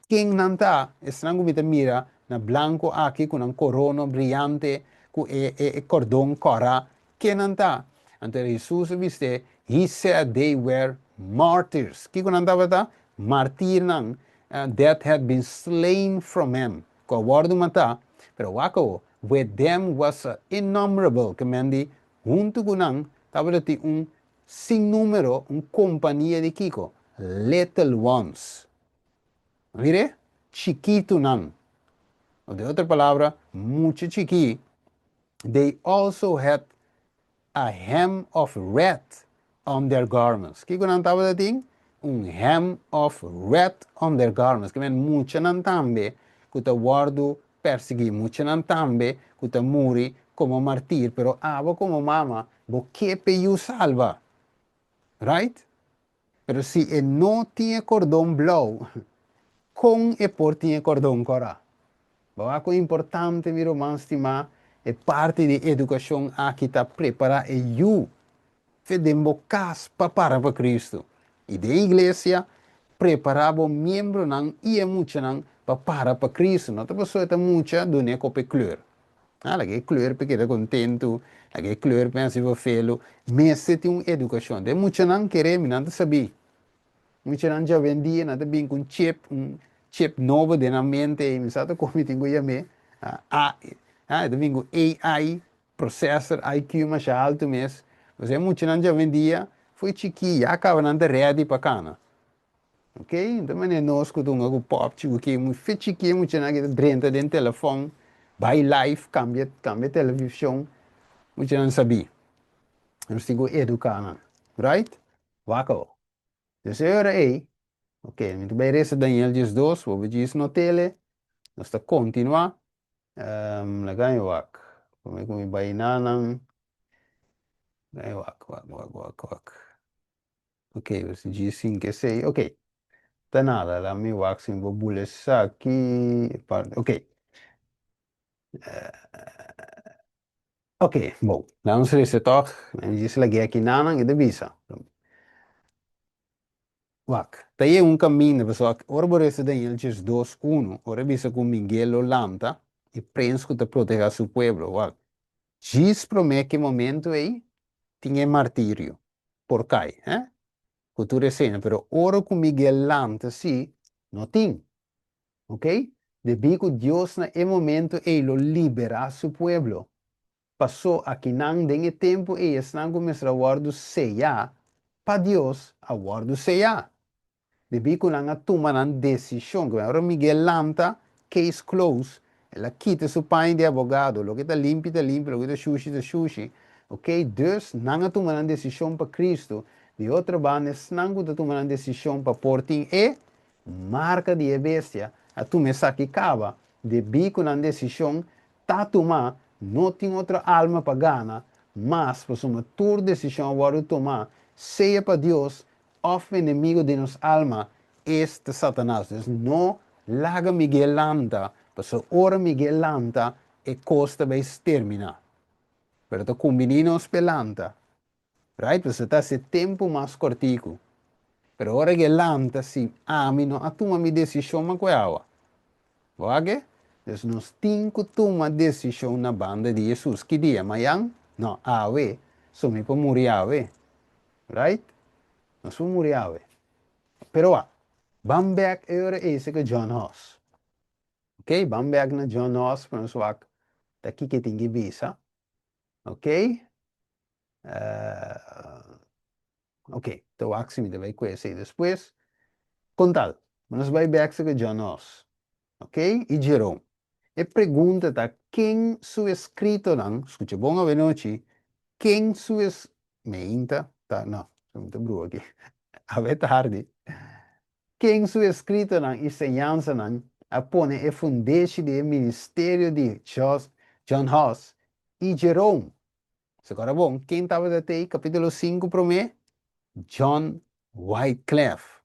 ken nan ta, esnan ku mi ta mira na blanku aki ku nan korono briante, ku e e kordon kòrá, ken nan ta? Anto Jesus a bis'é, He said they were martyrs. Kiko nan tabata? Martirnan, that had been slain from him. Ku a wòrdu matá, pero wak awo, with them was a innumerable, ke men di, huntu ku nan tabata tin un sin número, un kompania di kiko? Little ones. Mir'é? Chikitunan. Òf den otro palabra, mucha chikí. They also had a hem of red on their garments. Kiko nan tabata tin? Un hem of red on their garments. Ke men muchanan tambe ku ta wòrdu persiguí, muchanan tambe ku ta muri komo martir, pero abo komo mama bo ke p'e yu salba. Right? Pero si e no tin e kordon blou, kon e por tin e kordon kòrá? Bo wak kon importante, mi ruman stimá, e parti di edukashon aki ta prepará e yu fe den bo kas pa para pa Kristu. I den iglesia, prepará bo miembronan i e muchanan pa para pa Kristu. No ta pasobra e ta mucha, dun'é kope kleur. Ah, laga e kleur pa e keda kontentu, laga e kleur pa e hasi fofelu. Mester tin un edukashon. Den muchanan kere mi nan ta sabí. Muchanan djawendia nan ta bin ku un chip, un chip nobo den nan mente i mi sa ta kon mi tin ku yam'é. Ah, ah, e ta bin ku AI, processor, IQ masha altu mes. Pasobra e muchanan djawendia fo'i chikí ya kaba nan ta ready pa kana. Ok, ta manera nos ku dunga ku popchi ku ke mu fe chikí muchanan ki ta drenta den telefòn, bai live, kambia kambia televishon, muchanan sabí. Nos tin ku eduká nan, right? Wak awo. Dus e ora ei, ok, mi ta bai resa Daniel 12, bo djis no tele, nos ta kontinuá. Laga mi wak, promé ku mi bai nanan, laga mi wak, wak, wak, wak, wak. Ok, pues G5 esei, ok. Ta nada, la mi wak si mi por bula esaki. Ok. Ok, bon, laga nos lesa tòg, mi djis lag'é aki nanan i ta bisa. Wak, ta yega un kaminda, pasobra ora bo resa Daniel 12, 1, ora e bisa ku Miguel lo lanta, e prens ku ta protehá su pueblo, wak, djis promé ku e momentu ei, tin e martirio por kai, hè, ku tur esena, pero ora ku Miguel lanta sí, no tin. Ok? Debí ku Dios na e momento ei lo liberá su pueblo. Pasó akinan den e tempu ei esnan ku mester a wòrdu seyá pa Dios a wòrdu seyá. Debí ku nan a tuma nan desishon. Ku ora Miguel lanta, case close, el a kita su paña di abogado, loke ta limpi ta limpi, loke ta shushi ta shushi. Ok? Dus nan a tuma nan desishon pa Cristo. Di otro banda esnan ku ta tuma nan desishon pa por tin e Marka di e bestia a tuma esaki kaba, debí ku nan desishon ta tumá, no tin otro alma pa gana mas pasobra tur desishon a wòrdu tumá sea pa Dios òf enemigo di nos alma, es ta Satanas. Dus no laga Miguel lanta, pasobra ora Miguel lanta e kos ta bai sterminá. Pero ta kumbiní nos p'e lanta. Right? Pasobra ta hasi tempu mas kòrtiku. Pero ora ku e lanta si ami no a tuma mi desishon mas ku e awa. Bo wak e? Dus nos tin ku tuma desishon na banda di Hesus. Ki dia? Mayan? No, awe. So mi por muri awe. Right? Nos por muri awe. Pero wak, ban bèk e ora ei seka John Huss. Ok, ban bèk na John Huss pa nos wak ta kiko e tin ki bisa. Ok. Ok, ta wak si mi ta bai ku esei despues. Kon tal? Nos bai bek seka John Huss. Ok, i Jerome. E pregunta ta ken su eskritonan, skucha bon awenochi, ken su es, meinta, ta, no, mi ta brua aki, awe tardi, ken su eskritonan i señansanan a pone e fundeshi di e ministerio di John Huss i Jerome? Si kòrda bon, ken tabata tei kapítulo 5 promé? John Wyclef.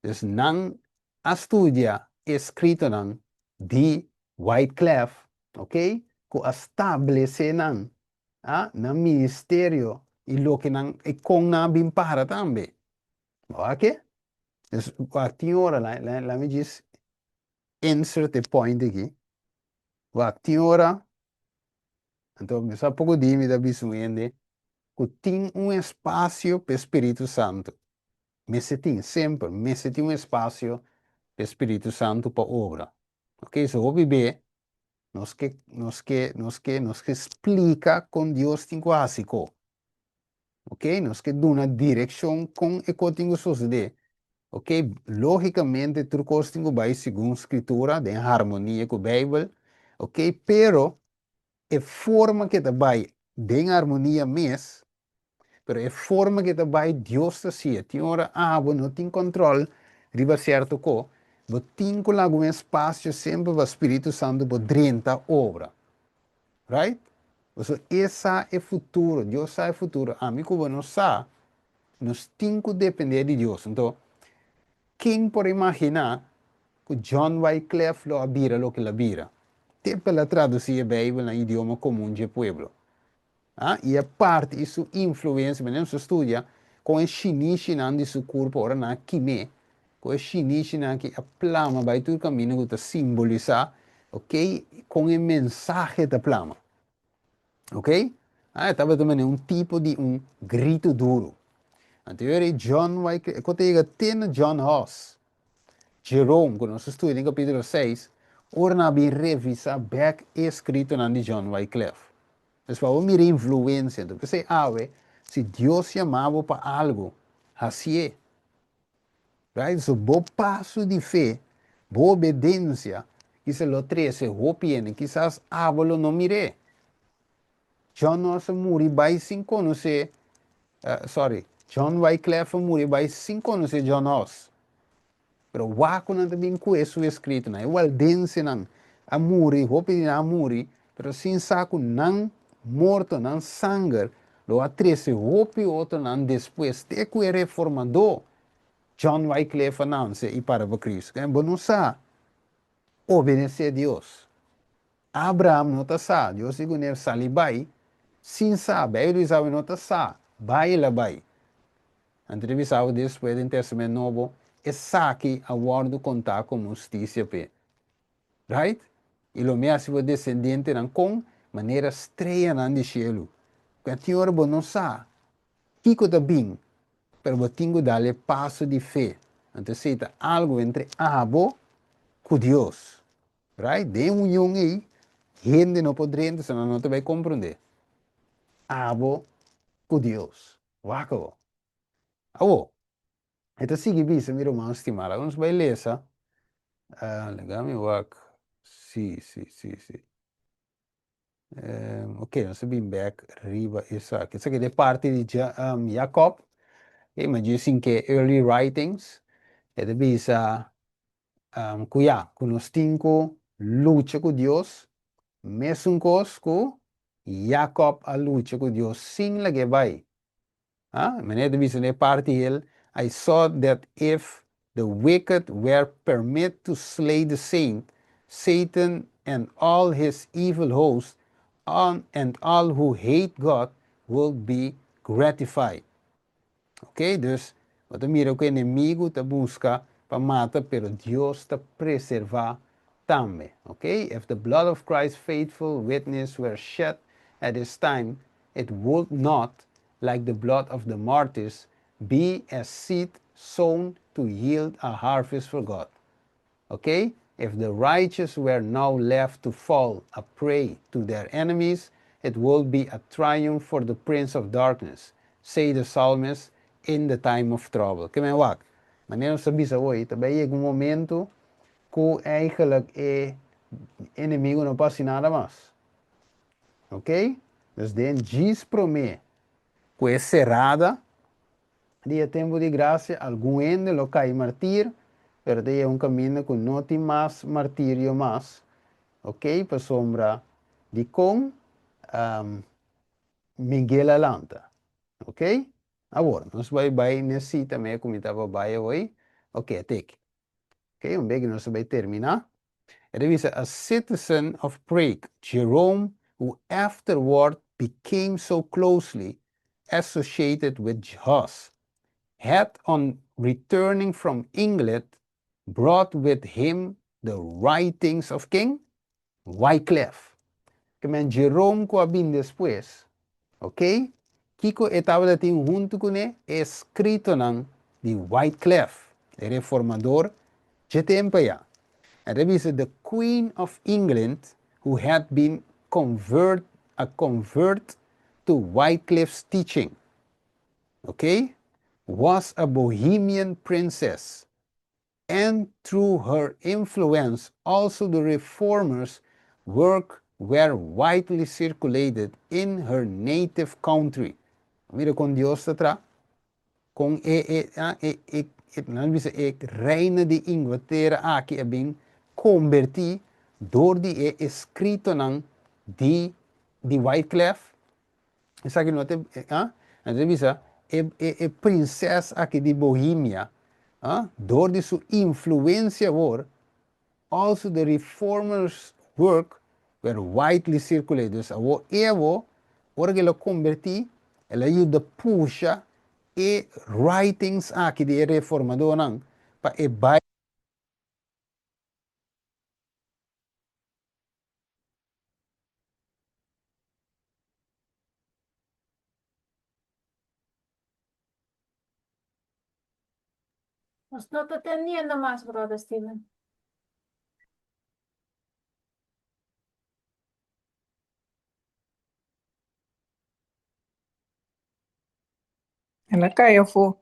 Dus nan a studia e eskritonan di Wyclef, ok, ku a stablesé nan, a, nan ministerio i loke nan, i kon nan a bin para tambe. Bo wak ke? Dus, wak, tin ora, la mi djis insert e point aki. Wak, tin ora Anto mi sa poko di mi ta bisa un hende ku tin un espasio pa e Spiritu Santu. Mester tin, semper mester tin un espasio pa e Spiritu Santu pa obra. Ok, so hopi be nos ke nos ke nos ke nos ke splika kon Dios tin ku hasi ko. Ok, nos ke duna direkshon kon e ko tin ku sosodé. Ok, lógikamente tur kos tin ku bai segun Skritura, den harmonia ku Beibel. Ok, pero e forma ke ta bai den armonia mes, pero e forma ke ta bai Dios ta si'e. Tin ora abo no tin kòntròl riba sierto ko, bo tin ku laga un espasio semper pa Spiritu Santu por drenta obra. Right? Pasobra e sa e futuro, Dios sa e futuro, ami ku bo no sa, nos tin ku dependé di Dios. Anto, ken por imaginá ku John Wyclef lo a bira loke el a bira? Te pa el a tradusí e Beibel na idioma komun dje pueblo. A I aparte i su influensia, manera nos a studia, kon e shinishinan di su kurpa ora nan a kim'é, kon e shinishinan aki a plama bai tur kaminda ku ta simbolisá, ok, kon e mensahe ta plama. Ok? A E tabata manera un tipo di un gritu duru. Anto e ora ei John Wycliffe, e ku ta yega te na John Huss, Jerome, ku nos a studia den kapítulo seis, ora nan a bin revisá bèk e eskritonan di John Wycliffe. Pues pa bo mira influencia. Enton p'esei awe, si Dios yama bo pa algo, hacié. Right? So bo paso di fe, bo obedencia, kisa lo trece hopi hende, kisas abo lo no mir'é. John Knox a muri bai sin conoce, sorry, John Wyclef a muri bai sin conoce John Knox. Pero wak ku nan ta bin ku e su eskritonan. E waldensenan a muri, hopi di nan a muri, pero sin sa ku nan morto, nan sanger, lo a trese hopi otronan despues, te ku e reformadó John Wycliffe a nanse i para pa Kristu. Bo no sa obenesé Dios. Abraham no ta sa. Dios di kuné, Sali bai. Sin sa, Beibel bisa bo no ta sa, bai el a bai. Anto ta bisa bo despues den Testament Nobo, esaki a wòrdu kontá komo hustisia p'e. Right? I lo mi hasi bo desendientenan kon manera streanan di shelu. Ku a tin ora bo no sa kiko ta bin, pero bo tin ku dal e paso di fe. Anto esei ta algu entre abo ku Dios. Right? Den e union ei, hende no por drenta, so nan no ta bai komprondé. Abo ku Dios. Wak awor. Awor, e ta sigui bisa, mi ruman stimá, laga nos bai lesa. Laga mi wak. Sí, sí, sí, sí. Ok, nos ta bin bek riba esaki. Esaki ta e parti di Jacob. Ok, ma dje sin ke early writings. E ta bisa ku ya, ku nos tin ku lucha ku Dios mesun kos ku Jacob a lucha ku Dios sin lag'é bai. Ah, manera ta bisa den e parti hel, I saw that if the wicked were permit to slay the saint, Satan and all his evil host on and all who hate God will be gratified. Ok, dus bo ta mira ku enemigu ta buska pa mata, pero Dios ta preservá tambe. Ok, if the blood of Christ's faithful witness were shed at this time, it would not, like the blood of the martyrs, be as seed sown to yield a harvest for God. Ok, if the righteous were now left to fall a prey to their enemies, it would be a triumph for the prince of darkness, say the psalmist in the time of trouble. Ke men wak, manera nos ta bisa hoy, ta bay yega un momento ku eigenlijk e enemigo no por hasi nada mas. Ok, dus den djis prome ku e serada Di e tempu di grasia, algun hende lo kai martir, pero ta yega un kaminda ku no tin mas martirio mas, ok, pasobra dikon Miguel a lanta, ok. Awor, nos bai bai n'e sita me ku mi tabata bai awoi, ok, a teki. Ok, un beki nos ta bai terminá. E ta bisa, A citizen of Prague, Jerome, who afterward became so closely associated with Huss, had on returning from England brought with him the writings of ken? Wycliffe. Ke men Jerome ku a bin despues, ok, kiko e tabata tin huntu kuné? E eskritonan di Wycliffe, e reformador dje tempu ayá. E ta bisa, The Queen of England, who had been convert a convert to Wycliffe's teaching, ok, was a Bohemian princess and through her influence also the reformers work were widely circulated in her native country. Mira kon Dios ta tra, kon e e e e e nan bisa e reina di Inglatera aki a bin kombertí dor di e eskritonan di di Wyclef. Esaki no ta e, ah, nan ta bisa e e e prinses aki di Bohemia, ah, dor di su influencia awor, also the reformers work were widely circulated. Dus awor e awor, ora ku el a kombertí, el a yuda pusha e writings aki di e reformadornan pa e bai. Nos no ta tendiendo mas, brother Steven. El a kai afó.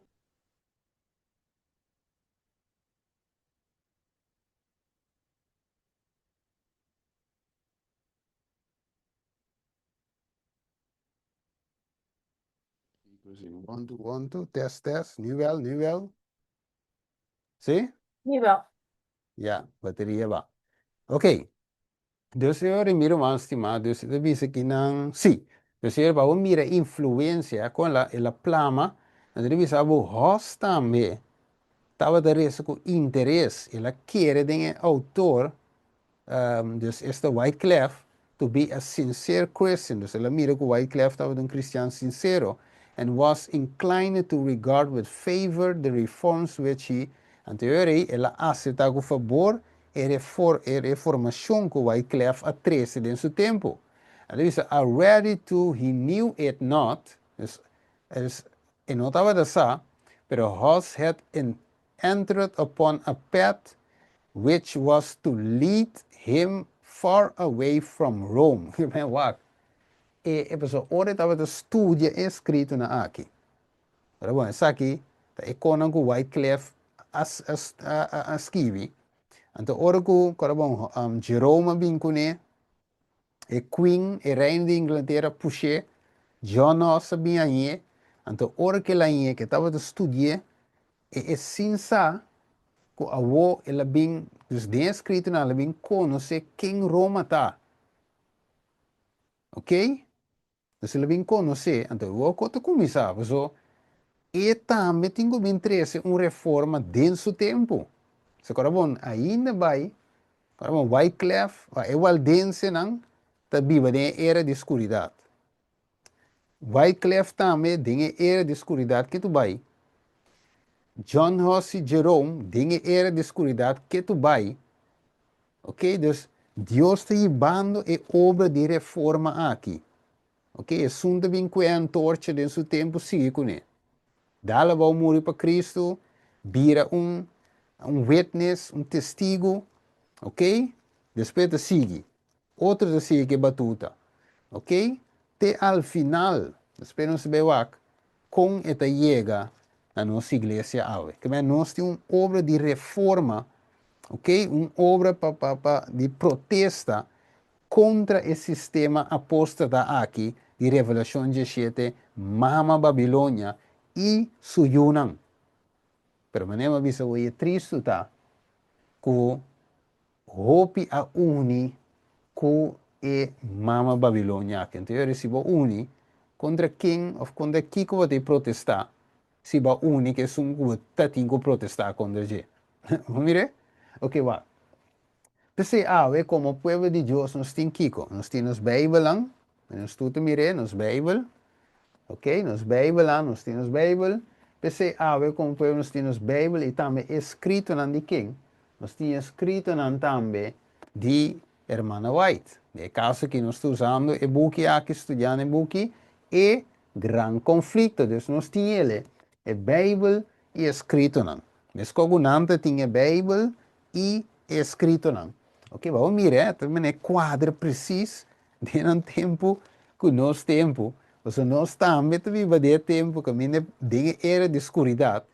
One, two, one, two. Test, test. Nu wel, nu wel. Sí? Nu wel. Ja, bateria ba. Oké. Dus e ora mi ruman stimá, dus e ta bisa ki nan, sí. Dus e ora pa bo mira influensia kon la el a plama, nan ta bisa bo hòs tambe tabata resa ku interes, el a kere den e outor, dus esta Wyclef. to be a sincere Christian, dus el a mira ku Wycliffe tabata un kristian sinsero, and was inclined to regard with favor the reforms which he, anto e ora ei el a aseptá ku fabor e e reformashon ku Wycliffe a trese den su tempu. El a bisa, Already too he knew it not, dus e no tabata sa, pero Huss had entered upon a path which was to lead him far away from Rome. Men wak, e e pasobra ora e tabata studia e eskritonan aki. Pero bon, esaki ta e konan ku Wycliffe a a a skibi. Anto ora ku, kora bon, Jerome a bin kuné, E queen, e reina di Inglatera push'é, John Knox a bin hañ'é, anto ora ku el hañ'é ku e tabata studi'é, e e sin sa ku awó el a bin, dus den e skritunan el a bin konosé ken Roma ta. Oké? Dus el a bin konosé, anto awor ku ta kuminsá, paso e tambe tin ku bin trese un reforma den su tempu. Se kora bon, ainda bai, kora bon, Wyclef, e waldensenan ta biba den e era di skuridat. Wyclef tambe den e era di skuridat ke tu bai. John Huss i Jerome den e era di skuridat ke tu bai. Ok, dus Dios ta yibando e obra di reforma aki. Ok, esun ta bin ku e antorcha den su tempu sigui kuné. Dal abou muri pa Cristo, bira un un witness, un testigu, ok, despues ta sigui. Otro ta sigui ku e batuta. Ok, te al final, despues nos ta bai wak kon e ta yega na nos iglesia awe. Kibè nos tin un obra di reforma, ok, un obra pa pa pa di protesta kontra e sistema apóstata aki di Revelashon 17, Mama Babilonia i su yunan. Pero manera mi a bisa bo e tristu ta ku Hopi a uni ku e mama Babilonia aki. Anto yo si bo uni, kontra ken òf kontra kiko bo ta protestá si bo a uni ku esun ku bo ta tin ku protestá kontra dje? Bo mir'é? Oke, wak. P'esei awe komo pueblo di Dios nos tin kiko? Nos tin nos Beibelnan, nos tur ta mir'é, nos Beibel. Ok, nos Beibelnan, nos tin nos Beibel. P'esei awe komo pueblo nos tin nos Beibel i tambe e eskritonan di ken? Nos tin eskritonan tambe di Hermana White. Den e kaso aki nos ta usando e buki aki, studiando e buki E Gran Konflikto. Dus nos tin ele, e Beibel i eskritonan. Meskos ku nan ta tin e Beibel i e eskritonan. Ok, bo a mira e ta mene kuadra presis den nan tempu ku nos tempu. Pasobra nos tambe ta biba den e tempu kaminda den e era di skuridat.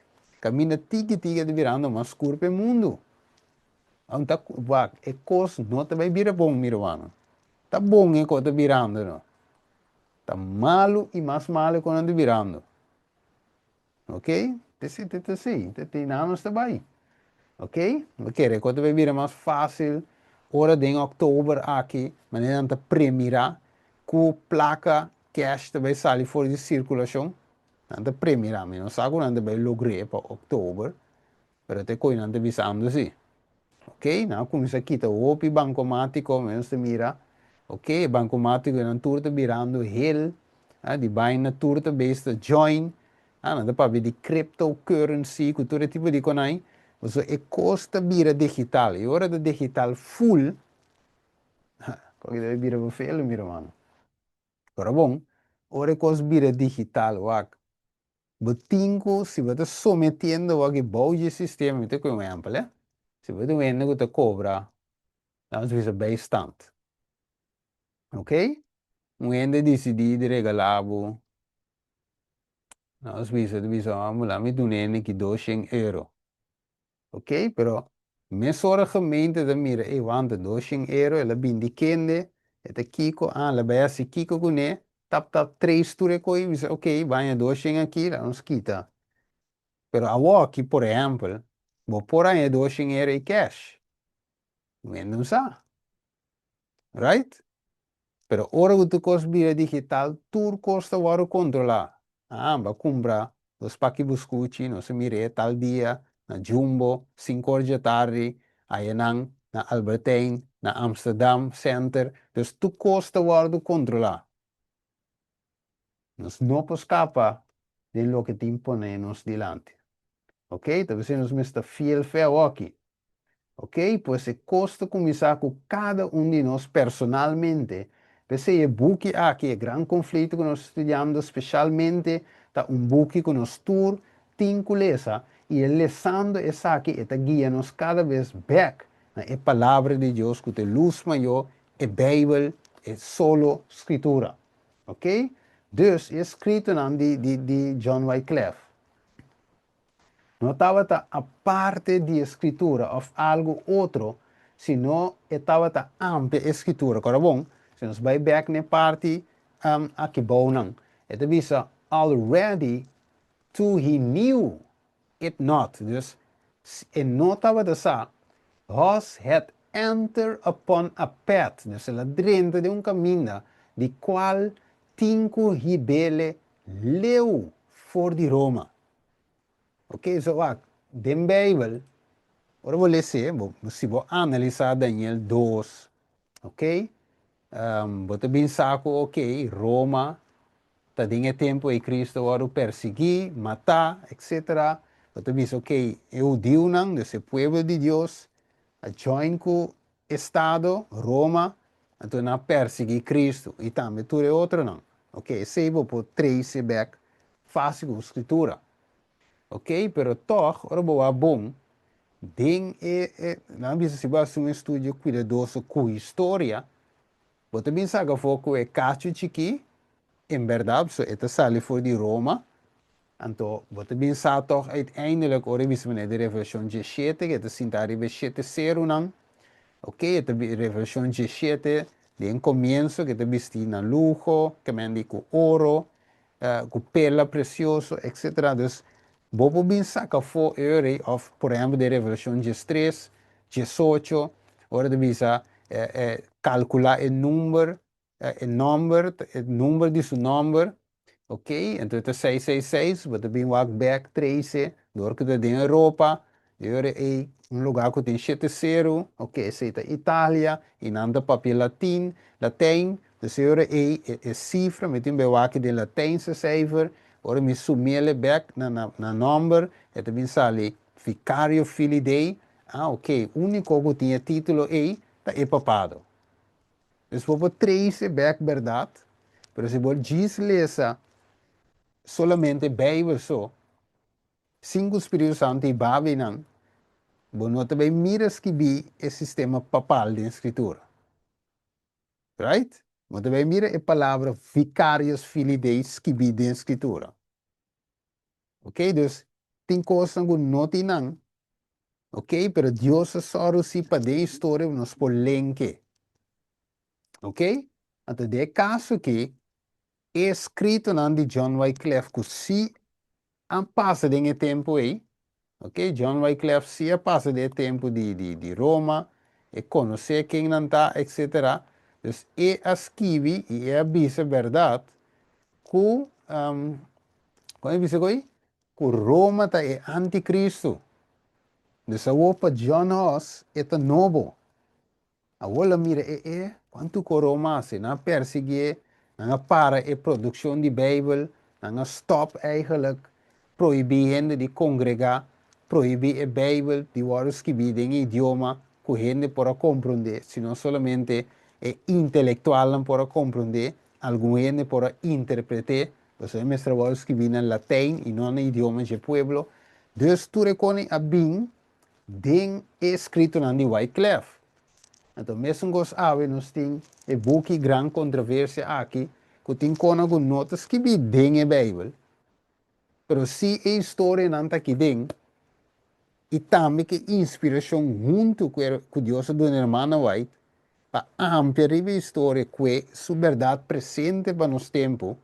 Kaminda tiki tiki ta birando mas skur pa e mundu. Anta wak e kos no ta bai bira bon mi rumannan. Ta bon e kos ta birando no. Ta malu i mas malu e kosnan ta birando. Ok? Te si te te si te te nan nos ta bai. Ok? Bo kere e kos ta bai bira mas fásil ora den òktober aki manera nan ta premirá ku plaka kèsh ta bai sali for di sirkulashon. Nan ta premira, mi no sa ku nan ta bai logr'é pa oktober, pero te koe nan ta bisando si. Ok, nan a kuminsá kita hopi bankomátiko, mi nos ta mira, ok, e bankomátikonan tur ta birando hel, di baina tur ta bes ta join, nan ta papia di cryptocurrency ku tur e tipo di konai, pasobra e kos ta bira digital, i ora ta digital full, kòke ta bai bira befelu mi ruman. Ora bon, ora e kos bira digital wak, bo tin ku, si bo ta sometiendo wak e bou dje sistema, mi ta kohe un ehèmpel eh, si bo ta un hende ku ta kobra, laga nos bisa bijstand, ok, un hende disidí di regalá bo, laga nos bisa, ta bisa, laga mi duna e hende aki 200 euro. Ok, pero mesora gemeente ta mira, ey wanta, 200 euro, el a bin di kende, e ta kiko, ah, el a bay haci kiko cune, tap tap trace tur e coy, bisa ok, baña 200 aki, laga nos kita. Pero awoki, por ehempel, bo por haña 200 euro ey cash, men no sa. Right? Pero ora ku tur kos bira digital, tur kos ta wòrdu kontrolá. Ah, bo a kumpra dos paki buskuchi, nos a mir'é tal dia na Jumbo, sinku or dje tardi, ayanan na Albertijn. Na Amsterdam Center, dus tur kos ta wòrdu kontrolá. Nos no por skapa den loke tin pone nos dilanti. Ok, ta p'esei nos mester fiel fe awoki. Ok, pues e kos ta kuminsá ku kada un di nos personalmente. P'esei e buki aki, E Gran Konflikto ku nos ta studiando speshalmente, ta un buki ku nos tur tin ku lesa, i e lesando esaki e ta guia nos kada bes bèk na e Palabra di Dios ku ta e lus mayó, e Beibel, e solo Skritura. Ok? Dus, e eskritonan di di di John Wyclef no tabata aparte di e Skritura òf algu otro, sino e tabata amplia e Skritura. Kòrda bon, si nos bai bèk na e parti aki bounan, e ta bisa, Already to he knew it not, dus e no tabata sa, Hos had enter upon a path, dus el a drenta den un kaminda di kual tin ku hib'ele leu for di Roma. Ok, so wak, den Beibel, ora bo les'é, bo, si bo analisá Daniel dos, ok, bo ta bin sa ku ok, Roma ta den e tempu ei Cristo a wòrdu persiguí, matá, etcetera. Bo ta bisa ok, e hudiunan, dus e pueblo di Dios, a join ku estado, Roma, anto nan a persiguí Cristo i tambe tur e otronan. Ok, esei bo por trese bèk fásil ku Skritura. Ok, pero tòg, ora bo wak bon, den e, e, nan a bisa si bo hasi un estudio kuidadoso ku historia, Bo ta bin saka afó ku e kachu chikí, en bèrdat, pasobra e ta sali for di Roma. Anto, bo ta bin sa tòg uiteindelijk ora e bisa manera di Revelashon diesshete, ku e ta sintá riba e shete serunan. Oké, e ta Revelashon diesshete, den komienso, ku e ta bistí na luho, ke men di ku oro, ku perla presioso, etsetera. Dus, bo por bin saka afó e ora ei, òf por ehèmpel den Revelashon diestres, diesocho, ora ta bisa kalkulá e number, e nòmber, e number di su nòmber, ok, anto e ta seis seis seis, bo ta bin wak bèk trese, dor ku ta den Europa, e ora ei un lugá ku tin shete seru, ok, esei ta Italia, i nan ta papia latin, latijn, dus e ora ei e sifra mi tin bai wak den latijnse cijfer, ora mi sumiel e bèk na na nòmber, e ta bin sali Vicario Filii Dei, ah ok, úniko ku tin e título ei ta e papado. Dus bo por trese bèk bèrdat, pero si bo djis lesa solamente Beibel so, sin ku Spiritu Santu i babi nan, bo no ta bai mira skibí e sistema papal den Skritura. Right? Bo ta bai mira e palabra Vicarius Filii Dei skibí den Skritura. Ok, dus tin kosnan ku no tin nan, ok, pero Dios a sòru si pa den historia nos por lenke. Ok, anto den e kaso aki, e eskritonan di John Wyclef ku si a pasa den e tempu ei, ok, John Wyclef si a pasa den e tempu di di di Roma, e konosé ken nan ta, etsetera, dus e a skibi i e a bisa bèrdat ku Kon e bisa koe? Ku Roma ta e antikristu. Dus awor pa John Huss e ta nobo. Awor lo mira e e kuantu ku Roma hasi. Nan a persiguié, nan a para e produkshon di Beibel, nan a stòp eigenlijk prohibí hende di kongregá, prohibí e Beibel di wòrdu skibí den e idioma ku hende por a komprondé, sino solamente e intelektualnan por a komprondé, algun hende por a interpret'é. Pasobra e mester a wòrdu skibí na latijn i no na idioma dje pueblo. Dus tur e koni a bin den e eskritonan di Wyclef. Anto mesun kos awe nos tin e buki Gran Kontroversia aki ku tin kona ku no ta skibí den e Beibel, pero sí e historianan ta aki den i tambe ku e inspirashon huntu ku e ku Dios a duna Hermana White pa amplia riba e historia ku e su bèrdat presente pa nos tempu.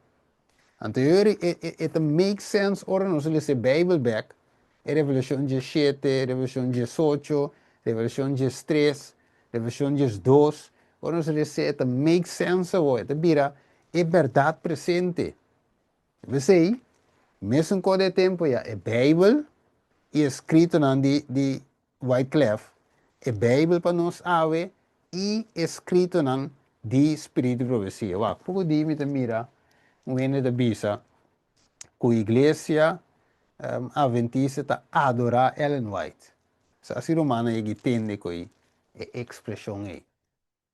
Anto e ora e e e ta make sense ora nos lesa e Beibel bèk, e Revelashon diesshete, Revelashon diesocho, Revelashon diestres, Revelashon diesdos, ora nos lesa e ta make sense awor, e ta bira e bèrdat presente. P'esei, mesun kos di e tempu ya, e Beibel i eskritonan di di Wyclef, e Beibel pa nos awe i eskritonan di Spiritu di Profesia. Wak, poko di mi ta mira un hende ta bisa ku Iglesia Adventista ta adorá Ellen White. Sa si rumannan yega i tende ku e ekspreshon ei.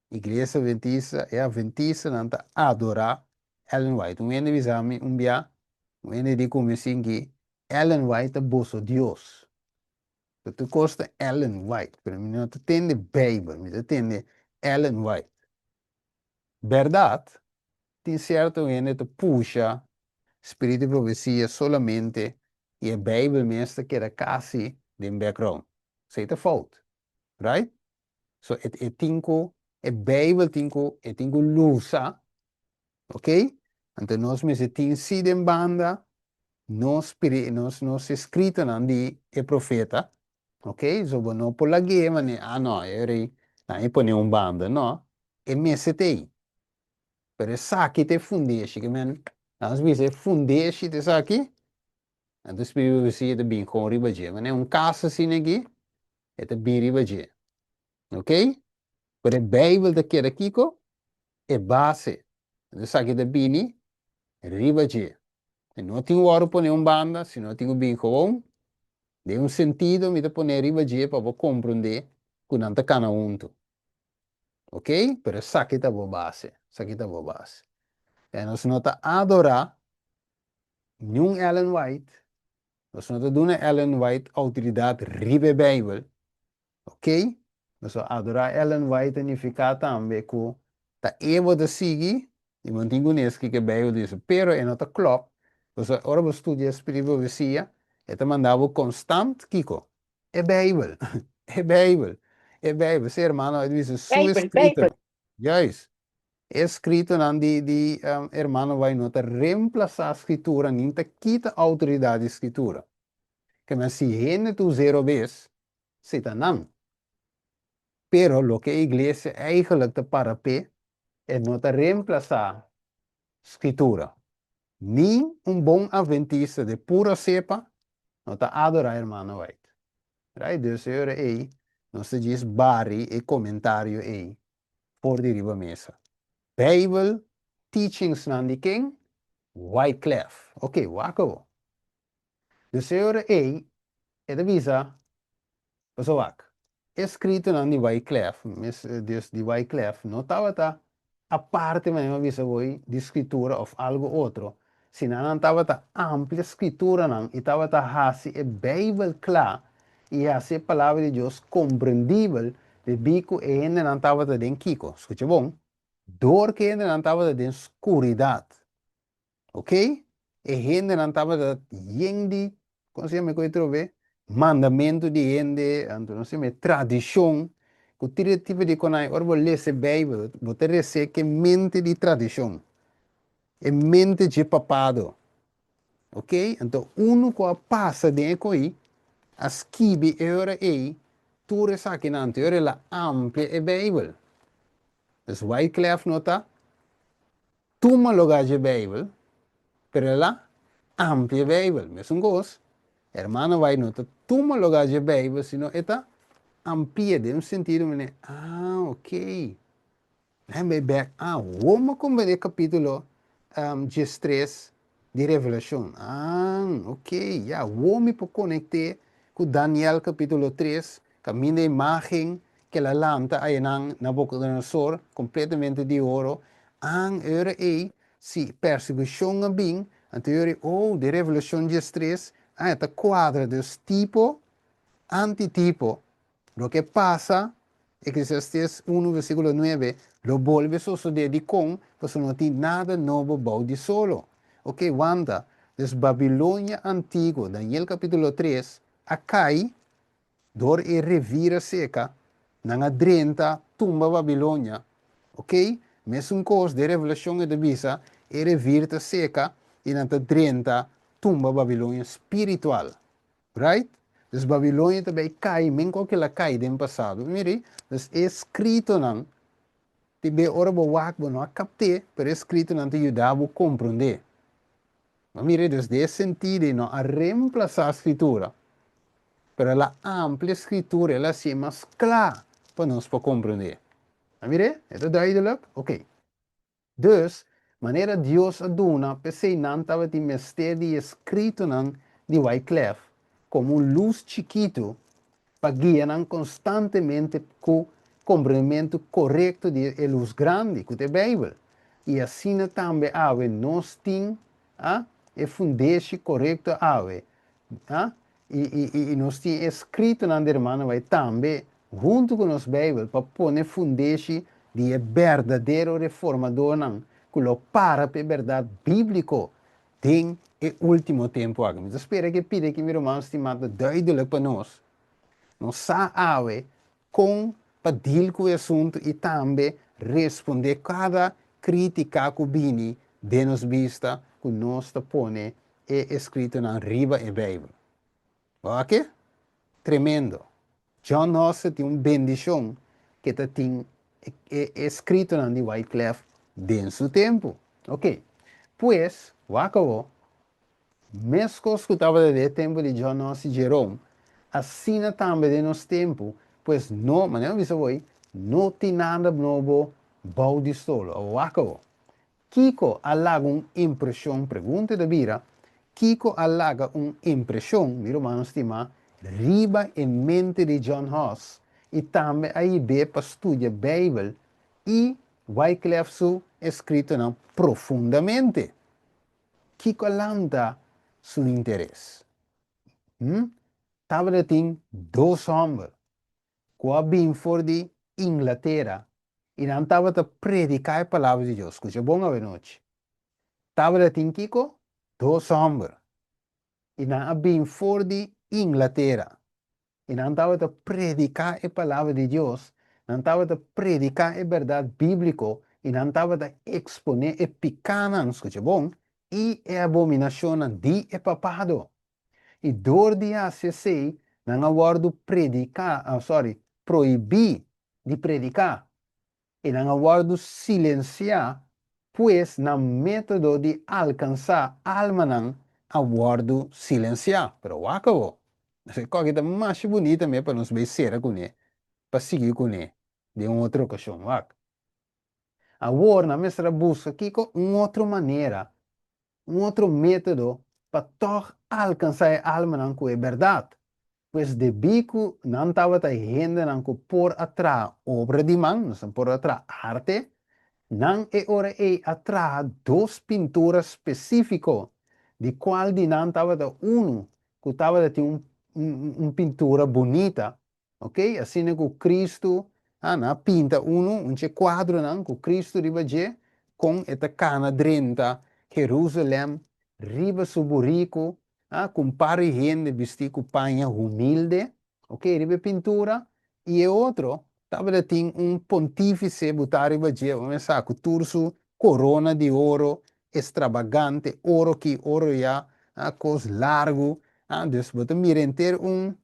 Iglesia Adventista, e Adventistanan ta adorá Ellen White. Un hende bisa mi un bia, un hende di ku mi sinki, Ellen White ta boso Dios. So tur kos ta Ellen White, pero mi no ta tende Bijbel, mi ta tende Ellen White. Bèrdat, tin sierto hende ta pusha spiritu di profesia solamente i e Bijbel mes ta keda kasi den background. Esei ta fout, right? So e e tin ku, e Bijbel tin ku, e tin ku lusa, ok? Anto nos mester tin si den banda nos nos nos eskritonan di e profeta, ok? So bo no por lag'é manera, ah no, e rei nan e pone un banda, no, e mester ta ei. Pero esaki ta e fundeshi, ke men, nos bisa e fundeshi ta esaki, anto Spiritu di Profesia ta bin kon riba dje. Manera un kas asina aki, e ta bin riba dje. Ok? Pero e Bijbel ta keda kiko? E base. Anto esaki ta bini riba dje. E no tin wòrdu pone un banda, sino tin ku bin gewoon. Den un sentido mi ta pone riba dje pa bo komprondé ku nan ta kana huntu. Ok? Pero esaki ta bo base. Esaki ta bo base. E nos no ta adorá niun Ellen White. Nos no ta duna Ellen White outoridat riba e Bijbel. Ok, pasobra adorá Ellen White ta nifiká tambe ku ta e bo ta sigui i bo no tin ku nes kiko e Bijbel ta bisa. Pero e no ta klòp, pasobra ora bo studia e Spiritu di Profesia, e ta manda bo konstant kiko? E Bijbel! E Bijbel! E Bijbel! Si hermano White bisa su Bijbel, eskritonan, Bijbel. juist, e eskritonan di di hermano White no ta remplasá Skritura ni ta kita outoridat di Skritura. Keme si hende ta us'é robes, Si ta nan. Pero loke e iglesia eigenlijk ta para p'e, e no ta reemplasá Skritura. Ni un bon adventista de pura sepa no ta adorá Hermano White. Right? Dus e ora ei nos ta djis bari e komentario ei for di riba mesa. Bijbel teachingsnan di ken? Wyclef. Oké, wak awor. Dus e ora ei e ta bisa, Pasobra wak, e skritonan di Wyclef, mes dus di Wyclef, no tabata aparte manera mi a bisa bo di Skritura òf algu otro, sino nan tabata amplia Skrituranan i tabata hasi e Beibel kla i hasi e Palabra di Dios komprendibel debí ku e hendenan tabata den kiko? Skucha bon, dor ku e hendenan tabata den skuridat. Ok, e hendenan tabata yen di, kon se yama e koe trobe? Mandamentu di hende, anto no se yama e tradishon, ku tur e tipo di konai. Ora bo lesa e Beibel, bo ta resé ku e mente di tradishon, e mente dje papado. Ok, anto unu ku a pasa den e koi a skibi e ora ei tur esakinan, anto e ora el a amplia e Beibel. Dus Wyclef no ta Tuma lugá dje Beibel, pero el a amplia e Beibel. Mesun kos, hermano White no ta tuma lugá dje Beibel, sino e ta amplia den un sentido manera, ah, ok, nan bai bek, ah, wou a komprendé kapítulo diestres di Revelashon? Ah, ok, ya, wou mi por konekt'é ku Daniel kapítulo tres, kaminda e imágen ku el a lanta ayanan Nabucodonosor, kompletamente di oro, an e ora ei, si persekushon a bin, anto e ora ei, oh, den Revelashon diestres, ah, e ta kuadra, dus tipo, antitipo, loke pasa, Eklesiastes unu versíkulo nuebe, lo bolbe sosodé, dikon? Pasobra no tin nada nobo bou di solo. Oke, wanta, dus Babilonia antiguo, Daniel kapítulo tres, a kai Dor e revira seka, nan a drenta tumba Babilonia. Ok, mesun kos den Revelashon e ta bisa, e revir ta seka i nan ta drenta tumba Babilonia spiritual. Right? Dus Babilonia ta bai kai men ku el a kai den pasado. Miri, dus e skritonan, tin be ora bo wak bo no a kapt'é, pero e skritonan ta yuda bo komprondé. Ma mira, dus den e sentido ei no a reemplasá Skritura, pero el a amplia Skritura, el a hasié mas kla pa nos por komprondé. A mir'é? E ta duidelijk? Oké. Dus, manera Dios a duna, p'esei nan tabatin mester di eskritonan di Wyclef komo un lus chikitu pa guia nan konstantemente ku komprendementu korekto di e lus grandi, ku ta e Beibel. I asina tambe awe nos tin a e fundeshi korekto awe, a i i i nos tin e eskritonan di hermano White tambe huntu ku nos Beibel pa pone fundeshi di e berdadero reformadornan ku lo para pa e bèrdat bíbliko den e último tempu aki. Mi ta spera ku e pida aki, mi ruman stimá, ta duidelik pa nos. Nos sa awe kon pa deal ku e asuntu i tambe respondé kada krítika ku bini den nos bista ku nos ta pone e eskritonan riba e Beibel. Bo a ke? Tremendo! John Hussey tin un bendishon ke ta tin e eskritonan di Wyclef den su tempu. Ok. Pues, wak awo, meskos ku tabata den e tempu di John Huss i Jerome, asina tambe den nos tempu, pues no, manera mi bisa awor, no tin nada nobo bou di solo. Awo, wak awo. Kiko a laga un impreshon, pregunta ta bira, kiko a laga un impreshon, mi rumannan stimá, riba e mente di John Huss i tambe a hib'é pa studia Beibel i Wyclef su eskritonan profundamente? Kiko a lanta su interes? Hm? Tabata tin dos hòmber ku a bin for di Inglatera i nan tabata prediká e palabra di Dios. Skucha bon awenochi. Tabata tin kiko? Dos hòmber. I nan a bin for di Inglatera. I nan tabata prediká e palabra di Dios, nan tabata prediká e bèrdat bíbliko i nan tabata eksponé e pikánan, skucha bon, i e abominashonnan di e papado. I dor di hasi esei, nan a wòrdu prediká, sòri, prohibí di prediká i nan a wòrdu silensiá, pues nan método di alkansá almanan a wòrdu silensiá. Pero wak awor, e kòki ta masha bunita me pa nos bai sera kuné, pa sigui kuné den un otro okashon. Wak. Awor nan mester a buska kiko? Un otro manera un otro método pa tòg alkansá e almanan ku e bèrdat. Pues debí ku nan tabata hendenan ku por a traha obra di man, nos por a traha arte, nan e ora ei a traha dos pintura spesífiko, di kual di nan tabata unu ku tabata tin un un pintura bunita. Ok, asina ku Kristu, ah, nan a pinta unu, un dje kuadronan ku Kristu riba dje, kon e ta kana drenta Herusalèm riba su buriku, ah, ku un par di hende bistí ku paña humilde, ok, riba e pintura, i e otro tabata tin un pontífise butá riba dje, bo mester sa, ku tur su korona di oro estrabagante, oro ki, oro ya, ah, kos largu, ah, dus bo ta mira henter un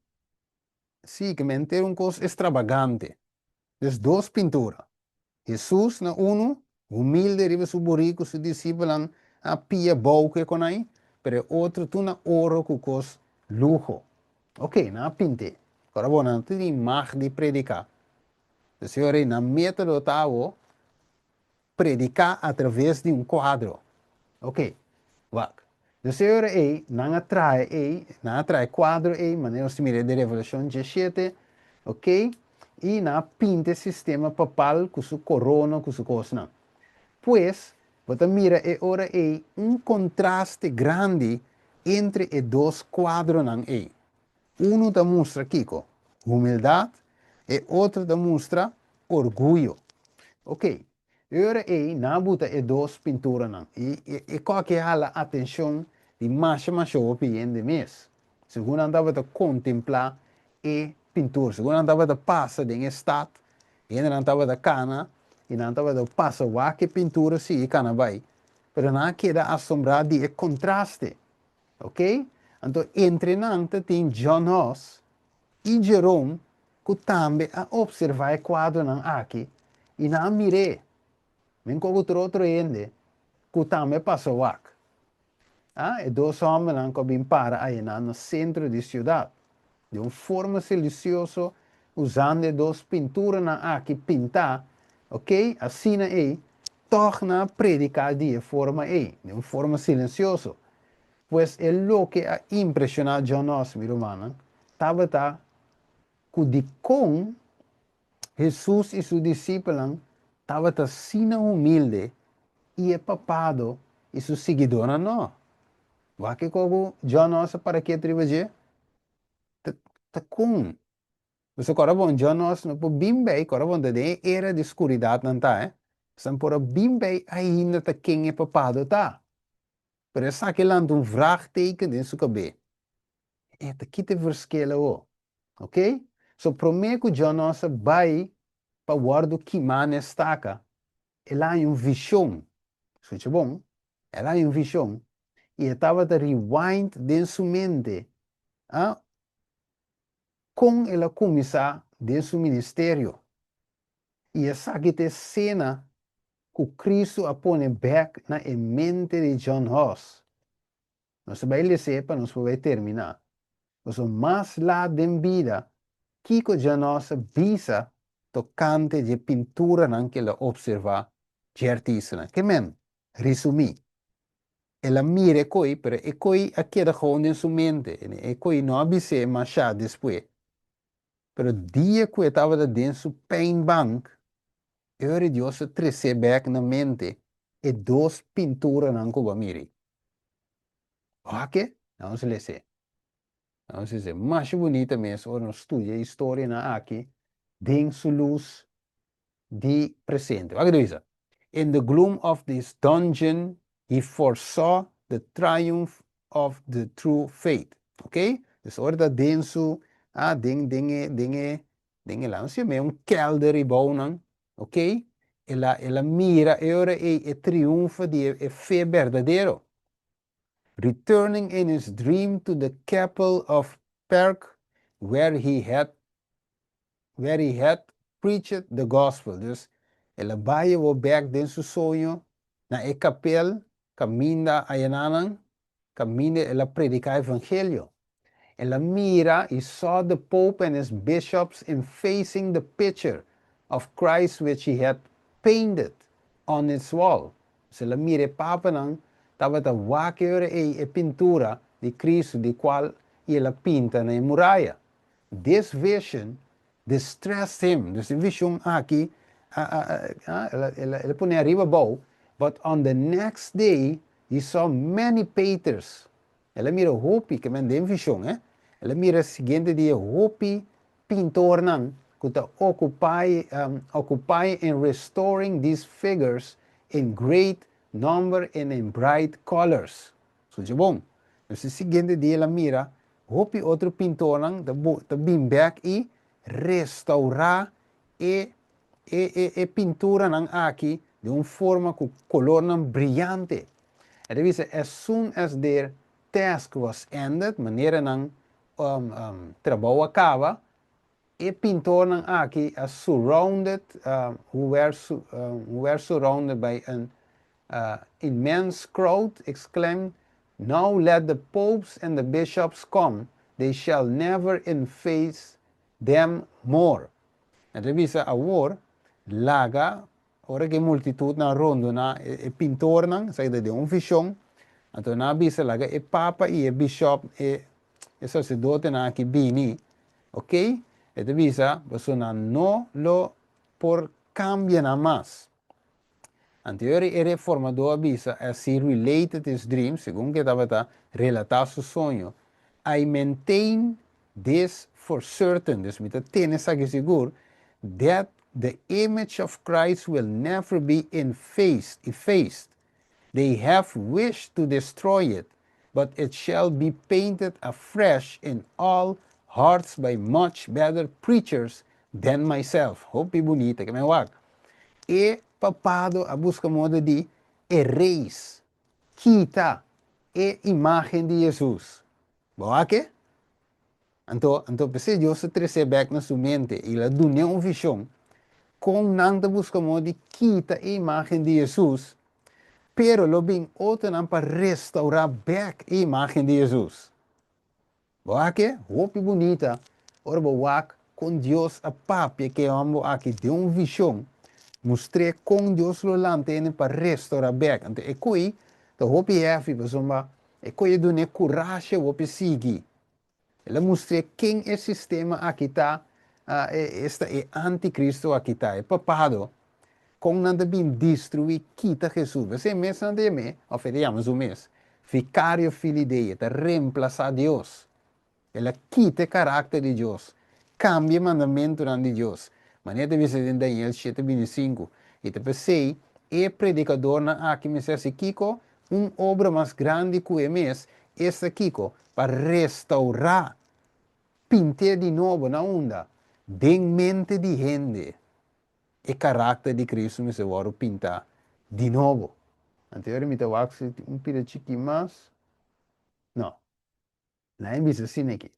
Sí, ke mente un kos estrabagante. Des dos pintura. Hesus na unu, humilde riba su burí ku su disipelnan a pia bou ku e konai, pero e otro tur na oro ku kos luho. Oke, nan a pint'é. Ora bo nan tin mag di prediká. Des e ora ei nan método ta awo prediká atraves di un kuadro. Oké, wak. Dus e ora ei, nan a traha ei, nan a traha e kuadro ei, manera nos ta mira den Revelashon diesshete, oké, i nan a pinta e sistema papal ku su korona, ku su kosnan. Pues, bo ta mira e ora ei un kontraste grandi entre e dos kuadronan ei. Unu ta mustra kiko? Humildat, e otro ta mustra orguyo. Ok, e ora ei nan a buta e dos pinturanan i e koki a hala atenshon di masha masha hopi hende mes. Segun nan tabata kontemplá e pintura, segun nan tabata pasa den e stat, hendenan tabata kana i nan tabata pasa wak e pintura sigui kana bai, pero nan a keda asombrá di e kontraste. Ok, anto entre nan ta tin John Huss i Jerome ku tambe a opservá e kuadronan aki i nan a mir'é men ku otro otro hende ku tambe a pasa wak. A E dos hòmbernan ku a bin para ayanan na sentro di siudat, di un forma silisioso usando e dos pinturanan aki pintá. Ok, asina ei, tòg nan a prediká di e forma ei, den un forma silensioso. Pues e loke a impreshoná John Knox, mi rumannan, tabata ku dikon Hesus i su disipelnan tabata asina humilde i e papado i su siguidónan no. Wak kiko ku John Knox a para ketu riba dje? Ta, ta kon? Pasobra kòrda bon, John Knox no por bin bei, kòrda bon ta den e era di skuridat nan ta, eh. Pasobra nan por a bin bei ainda ta ken e papado ta. Pero esaki lanta un vraagteken den su kabé. E ta kita e verschil awo. Ok? So promé ku John Knox a bai pa wòrdu kimá na e staka, el a haña un vishon. Skucha bon, el a haña un vishon i e tabata rewind den su mente, ah, kon el a kuminsá den su ministerio. I esaki ta e sena ku Kristu a pone bèk na e mente di John Huss. Nos ta bai les'é pa nos por bai terminá. Pasobra mas lat den bida, kiko John Huss a bisa tokante dje pinturanan ku el a opservá dje artistanan? Ke men? Resumí. El a mira e koi, pero e koi a keda gewoon den su mente. E koi no a bis'é mashá despues. Pero dia ku e tabata den su pijnbank, e ora Dios a tres'é bèk na mente e dos pinturanan ku bo a mira ei. Wak-e? Nan nos les'é. Nan nos les'é. Masha bunita mes ora nos studia e historianan aki den su lus di presente. Wak-e ta bisa, In the gloom of this dungeon he foresaw the triumph of the true faith. Ok? Dus ora ta den su, ah, den, den e, den e, den e lan, si me un kelder ribou nan, ok? El a, el a mira e ora ei e triunfo di e, e fe berdadero. Returning in his dream to the chapel of Perk where he had where he had preached the gospel. Dus el a bai awor bek den su soño na e kapel kaminda ayananan, kaminda el a prediká evangelio. El a mira, he saw the Pope and his bishops enfacing the picture of Christ which he had painted on its wall. Dus el a mira e papanan tabata wak e ora ei e pintura di Cristo di cual i el a pinta na e muraya. This vision distressed him, dus e vision aki a a a el a pone ariba abou, but on the next day he saw many painters, el a mira hopi, ke men den vision eh, el a mira siguiente dia hopi pintornan ku ta occupy occupy in restoring these figures in great number and in bright colors. Skucha bon. Dus e siguiente dia el a mira hopi otro pintornan ta ta bin bek i restaurá e e e e pinturanan aki den un forma ku kolornan briyante. E ta bisa as soon as their task was ended, manera nan trabou a kaba, E pintornan aki a surrounded, who were who were surrounded by an immense crowd, exclaimed, Now let the popes and the bishops come, they shall never inface them more. Nan ta bisa awor, laga, ora ku e multitutnan rondoná e pintornan, esaki ta den un vishon, anto nan a bisa laga e papa i e bishop, e E saserdotenan aki bini, ok, e ta bisa, pasobra nan no lo por kambia nan mas. Anterior e reformadó a bisa, as he related his dream, segun ku e tabata relatá su soño, I maintain this for certain, dus mi ta tene esaki sigur, that the image of Christ will never be infaced, effaced, They have wished to destroy it, but it shall be painted afresh in all hearts by much better preachers than myself. Hopi bunita ke men wak. E papado a buska moda di erase, kita, e imagen di Jesus. Bo wak e? Anto, anto p'esei Dios a tres'é bèk na su mente i el a dun'é un vishon kon nan ta buska moda di kita e imágen di Hesus, pero lo bin otronan pa restourá bèk e imágen di Hesus. Bo wak e? Hopi bunita ora bo wak kon Dios a papia ku e hòmber aki den un vishon. Mustr'é kon Dios lo lanta hende pa restorá bèk. Anto e koi ta hopi hèfi pasobra e koi a dun'é kurashi awor p'e sigui. El a mustr'é ken e sistema aki ta, esta e anticristo aki ta, e papado, kon nan ta bin destruí, kita Hesus. P'esei mes nan ta yam'é, òf e ta yama su mes, Vicario Filii Dei, e ta remplasá Dios. El a kita e karakter di Dios, kambia e mandamentunan di Dios, manera ta bisa den Daniel shete 25. I ta p'esei e predikadornan aki mester hasi kiko? Un obra mas grandi ku e mes, esta kiko? Pa restaurá, pint'é di nobo, na unda? Den mente di hende. E karakter di Kristu mester wòrdu pintá di nobo. Anto e ora mi ta wak si tin un pida chikí mas. No. Nan e bisa asina aki.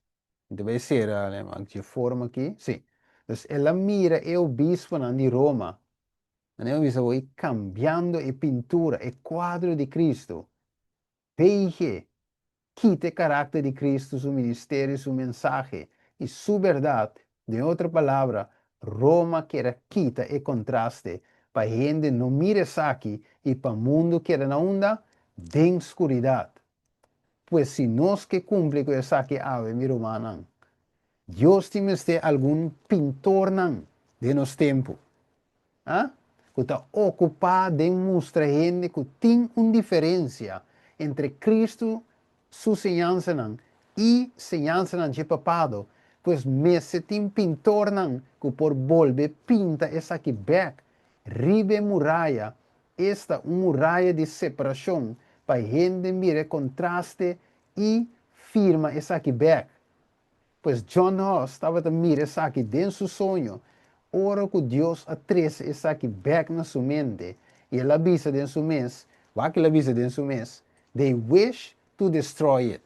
Mi ta bai sera dje forma aki. Si. Dus el a mira e obisponan di Roma. Nan a bisa bo kambiando e pintura, e kuadro di Kristu. Veige, kita e karakter di Kristu, su ministerio, su mensahe i su bèrdat. Den otro palabra, Roma kier a kita e kontraste pa hende no mira esaki i pa mundu keda na unda? Den skuridat. Pues si nos ke kumpli ku esaki awe, mi rumannan, Dios tin mester algun pintornan den nos tempu, a, ku ta okupá den mustra hende ku tin un diferensia entre Kristu su señansanan i señansanan dje papado, pues mester tin pintornan ku por bolbe pinta esaki bèk riba e muraya. Esta un muraya di separashon pa hende mira e kontraste i firma esaki bèk. Pues John Huss tabata mira esaki den su soño ora ku Dios a trese esaki bèk na su mente i el a bisa den su mes, wak el a bisa den su mes, They wish to destroy it,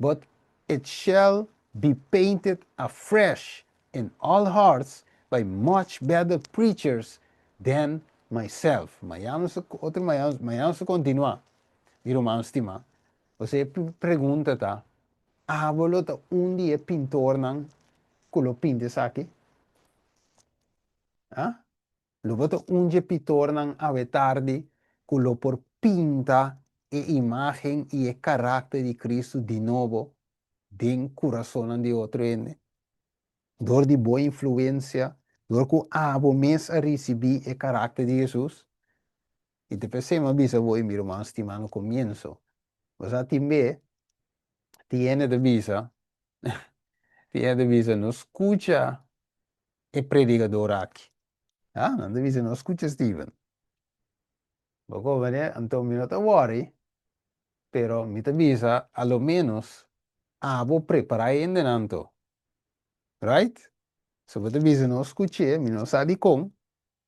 but it shall be painted afresh in all hearts by much better preachers than myself. Mañana nos ta otro mañana, mañana nos ta continua, mi ruman stima. Osea e pregunta ta, abo lo ta un di e pintornan ku lo pinta esaki? Ah? Lo bo ta un dje pitornan awe tardi ku lo por pinta e imágen i e karakter di Kristu di nobo den kurasonnan di otro hende? Dor di bo influensia, dor ku abo mes a risibí e karakter di Hesus? I ta p'esei mi a bisa bo i mi ruman stimá na komienso, bo sa tin be tin hende ta bisa, tin hende ta bisa, no skucha e predikador aki. Ha, nan ta bisa no skucha Steven. Bo komprende? Anto mi no ta wòri, pero mi ta bisa a lo ménos abo prepará hendenan anto. Right? So bo ta bisa no skuch'é, mi no sa dikon,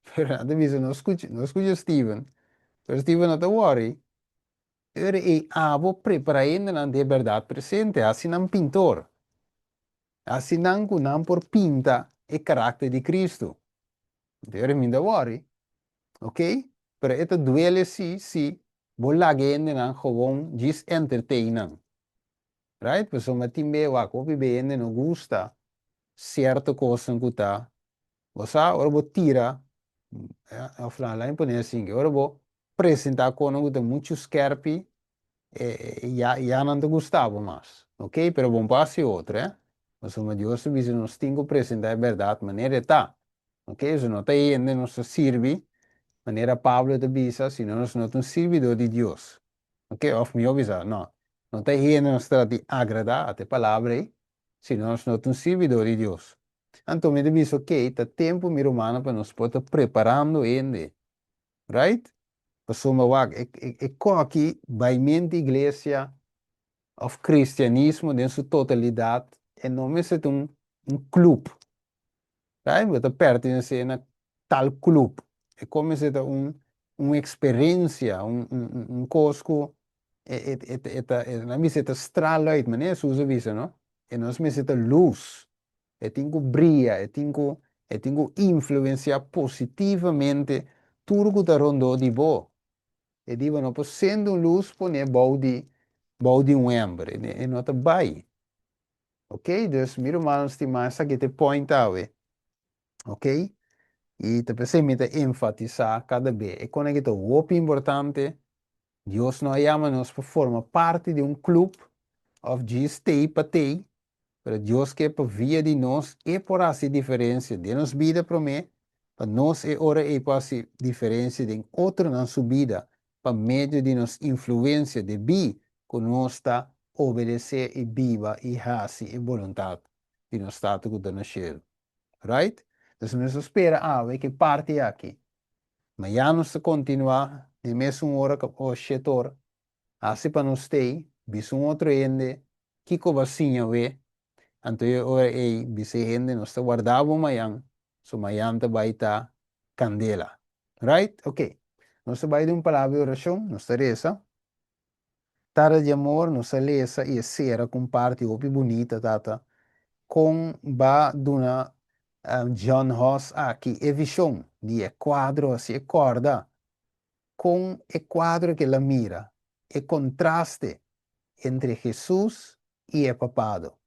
pero nan ta bisa no skucha, no skucha Steven. Pero Steven no ta wòri. Ora ei abo prepará hendenan di e bèrdat presente, hasi nan pintor. Hasi nan ku nan por pinta e karakter di Kristu. Dor mi ta wòri, ok? Pero e ta duele si, si bo laga e hendenan gewoon djis entertain nan. Right? Pasobra tin be wak hopi be hende no gusta sierto kosnan ku ta, bo sa ora bo tira, òf laat mi pone asin, ora bo presentá kosnan ku ta muchu skèrpi, ya ya nan ta gusta bo mas, ok, pero bo no por hasi otro, eh, pasobra Dios ta bisa nos tin ku presentá e bèrdat manera e ta, ok, so no ta hende nos ta sirbi, manera Pablo ta bisa, sino nos no ta un sirbidó di Dios, ok, òf mihó bisa, no, no ta hende nos ta trata di agradá, ata e palabra ei, sino nos no ta un sirbidó di Dios. Anto mi ta bisa, ok, ta tempu mi rumannan pa nos por ta preparando hende. Right? Pasobra wak, e, e, e koki bai mente iglesia of cristianismo den su totalidad, e no mester ta un, un club. Right? Bo ta pertenece na tal club. E ko mester ta un, un experiencia, un, un, un, un kos ku e, e, e, e ta, e, nan bisa e ta straal uit, manera Jesus a bisa, no? E nos mester ta luz. E tin ku bria, e tin ku e tin ku influensiá positivamente tur ku ta rondó di bo. E di bo no por sende un lus pon'é bou di bou di un ember, e no ta bai. Ok, dus mi rumannan stimá esaki ta e point awe. Ok? I ta p'esei mi ta enfatisá kada be, e kos aki ta hopi importante. Dios no a yama nos pa forma parti di un club òf djis tei pa tei, pero Dios ke pa via di nos e por hasi diferensia den nos bida promé, pa nos e ora ei por hasi diferensia den otronan su bida pa medio di nos influensia debí ku nos ta obedesé i biba i hasi e boluntat di nos Tata ku ta na shelu. Right? Entonces nos ta spera awe ke parti aki. Mañana nos ta kontinuá den mesun ora o shet or. Hasi pa nos stay, bisa un otro hende kiko bo a siña awe. Anto e ora ei bisa e hende nos ta warda bo mañan, so mañan ta bai ta kandela. Right? Ok. Nos ta bai den un palabra di orashon, nos ta resa. Tata di amor, nos a lesa i e sera ku un parti hopi bunita, Tata, kon ba duna John Hoss aki e vishon di e kuadro asi, e kòrda kon e kuadro ku el a mira, e kontraste entre Hesus i e papado,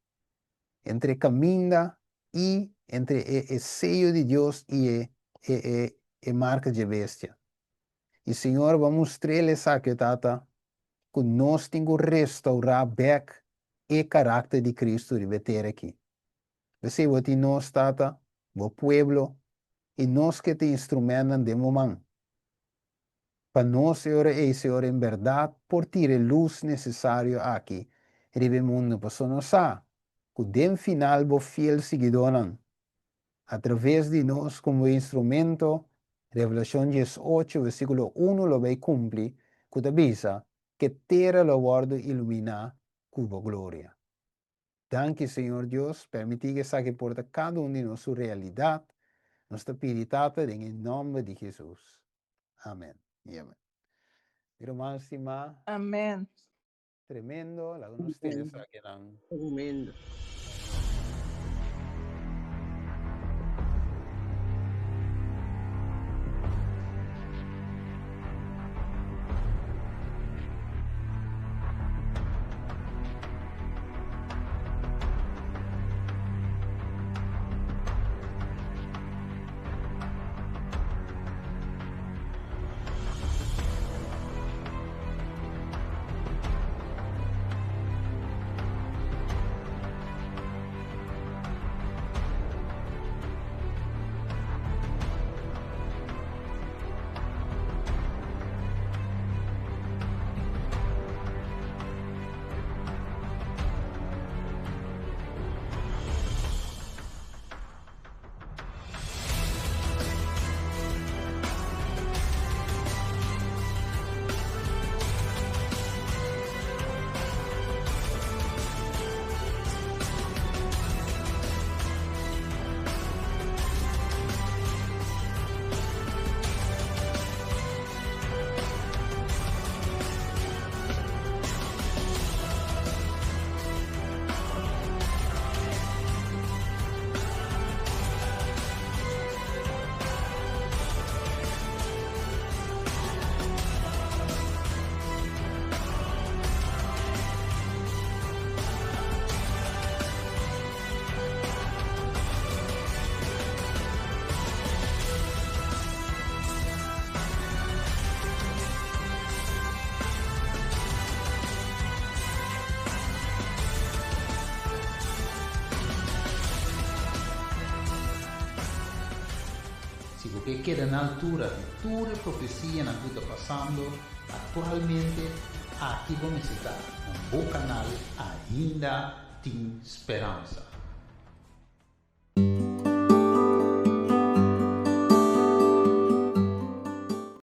entre e kaminda i entre e e seyo di Dios i e e e e marka dje bestia. I Señor bo a mustr'el esaki, Tata, ku nos tin ku restourá bèk e karakter di Kristu riba e tera aki. P'esei bo tin nos, Tata, bo pueblo, i nos ke ta instrumentnan den bo man, pa nos e ora ei, Señor, en bèrdat por tira e lus nesesario aki riba e mundu, pasobra nos sa ku den final bo fiel siguidónan Atraves di nos komo instrumento, Revelashon 18 versíkulo unu lo bai kumpli ku ta bisa ku e tera lo wòrdu iluminá ku bo gloria. Danki Señor Dios, permití ku esaki por ta kada un di nos su realidat. Nos ta pidi Tata den e nòmber di Hesus. Amen i amen. Mi ruman stimá. Amen. Tremendo, laga nos tene esakinan. Tremendo. Si bo ke keda na altura di tur e profesianan ku ta pasando aktualmente, aki bo mester ta na bo kanal Ainda Tin Speransa.